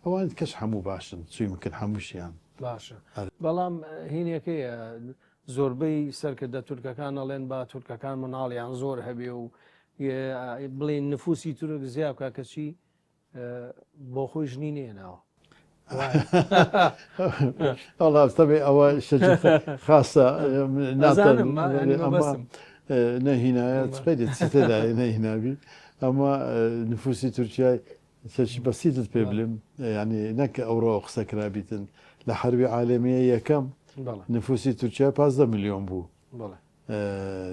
ئەوان کەس هەموو باشن چوی مکن هەمووشیان باشە بەڵام هینەکەیە زۆربەی سەرکردە تورکەکان ئەڵێن با تورکەکان مناڵیان زۆر هەبێ و بڵێن نفوسی تورک زیا بکە کەچی. بۆ خۆی ژنی نێناوە. وەڵا تەبعی ئەوە شتێکی خاصە نازانم ئەمە نەهینایە خەیری چی تێدایە نەهینابی ئەمە نفوسی تورکیای شتێکی بەسیتت پێ بلێم یعنی نەک ئەوڕۆ قسە کرابیتن لە حەربی عالەمیە یەکەم نفوسی تورکیا 15 ملیۆن بوو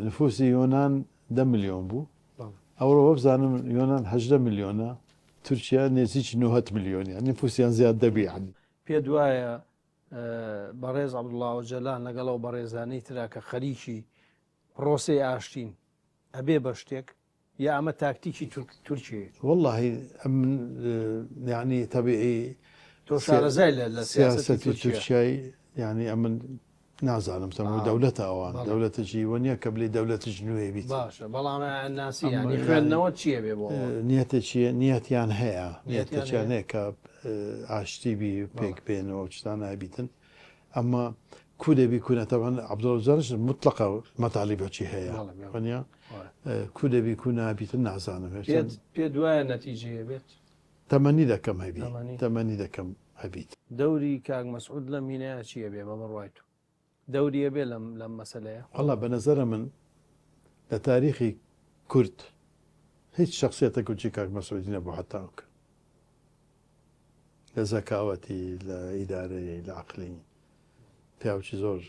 نفوسی یۆنان دە ملیۆن بوو ئەوڕۆ وەبزانم یۆنان 18 ملیۆنە تورکیا نێزیکی نۆهەت ملیۆن یانی نفوسیان زیاد دەبی یانی. پێت وایە بەڕێز عەبدوڵا ئۆجەلان لەگەڵ ئەو بەڕێزانەی ترا کە خەریکی پڕۆسەی ئاشتین ئەبێ بە شتێک یا ئەمە تاکتیکی تورکیەیە؟ وەڵاهی ئەمن یانی تەبیعی تۆ شارەزای لە سیاسەتی تورکیای یانی ئەمن نازانم تەمە دەولەتە ئەوان دەولەتەکی وە نیە کە بلی دەولەتیش نوێ بیت. باشە بەڵام ناسی یانی خوێندنەوە چیە بێ بۆ ئەوە؟ نیەتێکی نیەتیان هەیە نیەتێکیان هەیە کە ئاشتی بی پێک بێنەوە شتانە بیتن ئەمە کو دەبی کو نە تەبعەن عەبدوڵا ئۆجالانش مطلقە مەتالیبەکی هەیە وەنیە کو دەبی کو نابیتن نازانم هێشتا پێت وایە نەتیجەیە بێت؟ تەمەنی دەکەم هەبی تەمەنی دەکەم هەبیت. دەوری کاک مەسعود لەم هینەیا چی ئەبێ بە بڕوای تۆ؟ دەوری ئەبێ لەم لەم مەسەلەیە؟ وەڵا بە نەزەرە من لە تاریخی کورد هیچ شەخسیەتەک وەکی کاک مەسعودی نەبوو حەتا ئەوکە لە زەکاوەتی لە ئیدارەی لە عەقلی پیاوکی زۆر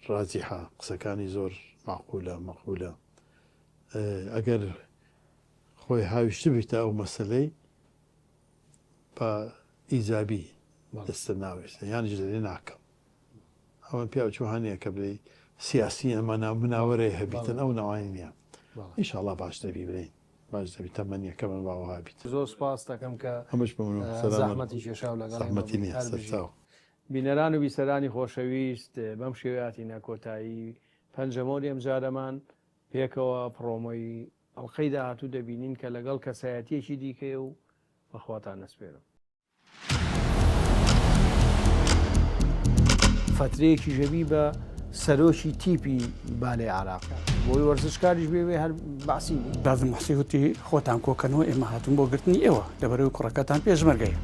ڕاجیحە قسەکانی زۆر مەعقولە مەقولە ئەگەر خۆی هاویشتبیتە ئەو مەسەلەی بە ئیجابی دەستە ناوێت یانیش دەرێ ناکەم ئەوە پیاو چوها نییە کە بلێی سیاسی ئەمە مناوەرەی هەبیتن ئەو نەوانی نییە ئینشاڵڵا باش دەبی برین باش دەبی تەمەنیەکە من باوەها بیت زۆر سپاس دەکەم کە ئەمەش بە من زەحمەتی کێشاو لەگەڵ زەحمەتی نییە سەرچاو. بینەران و بیسەرانی خۆشەویست بەم شێوەیە هاتینە کۆتایی پەنجەمۆری ئەمجارەمان پێکەوە پڕۆمۆی ئەڵقەی داهاتوو دەبینین کە لەگەڵ کەسایەتیەکی دیکەیە و بە خواتان ئەسپێرم. فەترەیەکیش ئەبی بە سەرۆکی تیپی بالەی عراق بۆی وەرزشکاریش بێ هەر بەعسی بوو. بازم موحسی وتی، خۆتان کۆکەنەوە ئێمە هاتوون بۆ گرتنی ئێوە، لەبەرئەوەی کوڕەکەتان پێشمەرگەیە.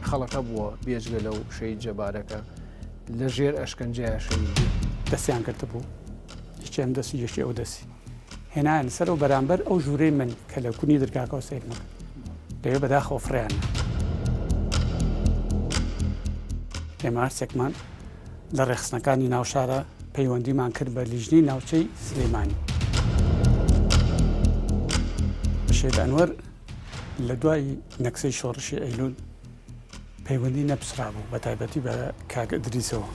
خەڵک هەبووە بێجگە لەو شەهید جەبارەکە لە ژێر ئەشکەنجەیا شەهید بوو. دەستیان گرتبوو، یەکێ ئەم دەستی یەکێ ئەو دەستی. هێنایان سەرەوە بەرامبەر ئەو ژوورەی من کە لە کونی درگاکەوە سەیرم کرد لەوێ بەداخەوە فڕیان نا. ئێمە هەرسێکمان لە ڕێکخستنەکانی ناوشارە پەیوەندیمان کرد بە لیژنەی ناوچەی سلێمانی. شەهید ئەنوەر لە دوای نەکسەی شۆڕشی ئەیلول پەیوەندی نەپچڕابوو بە تایبەتی بە کاک ئیدریسەوە.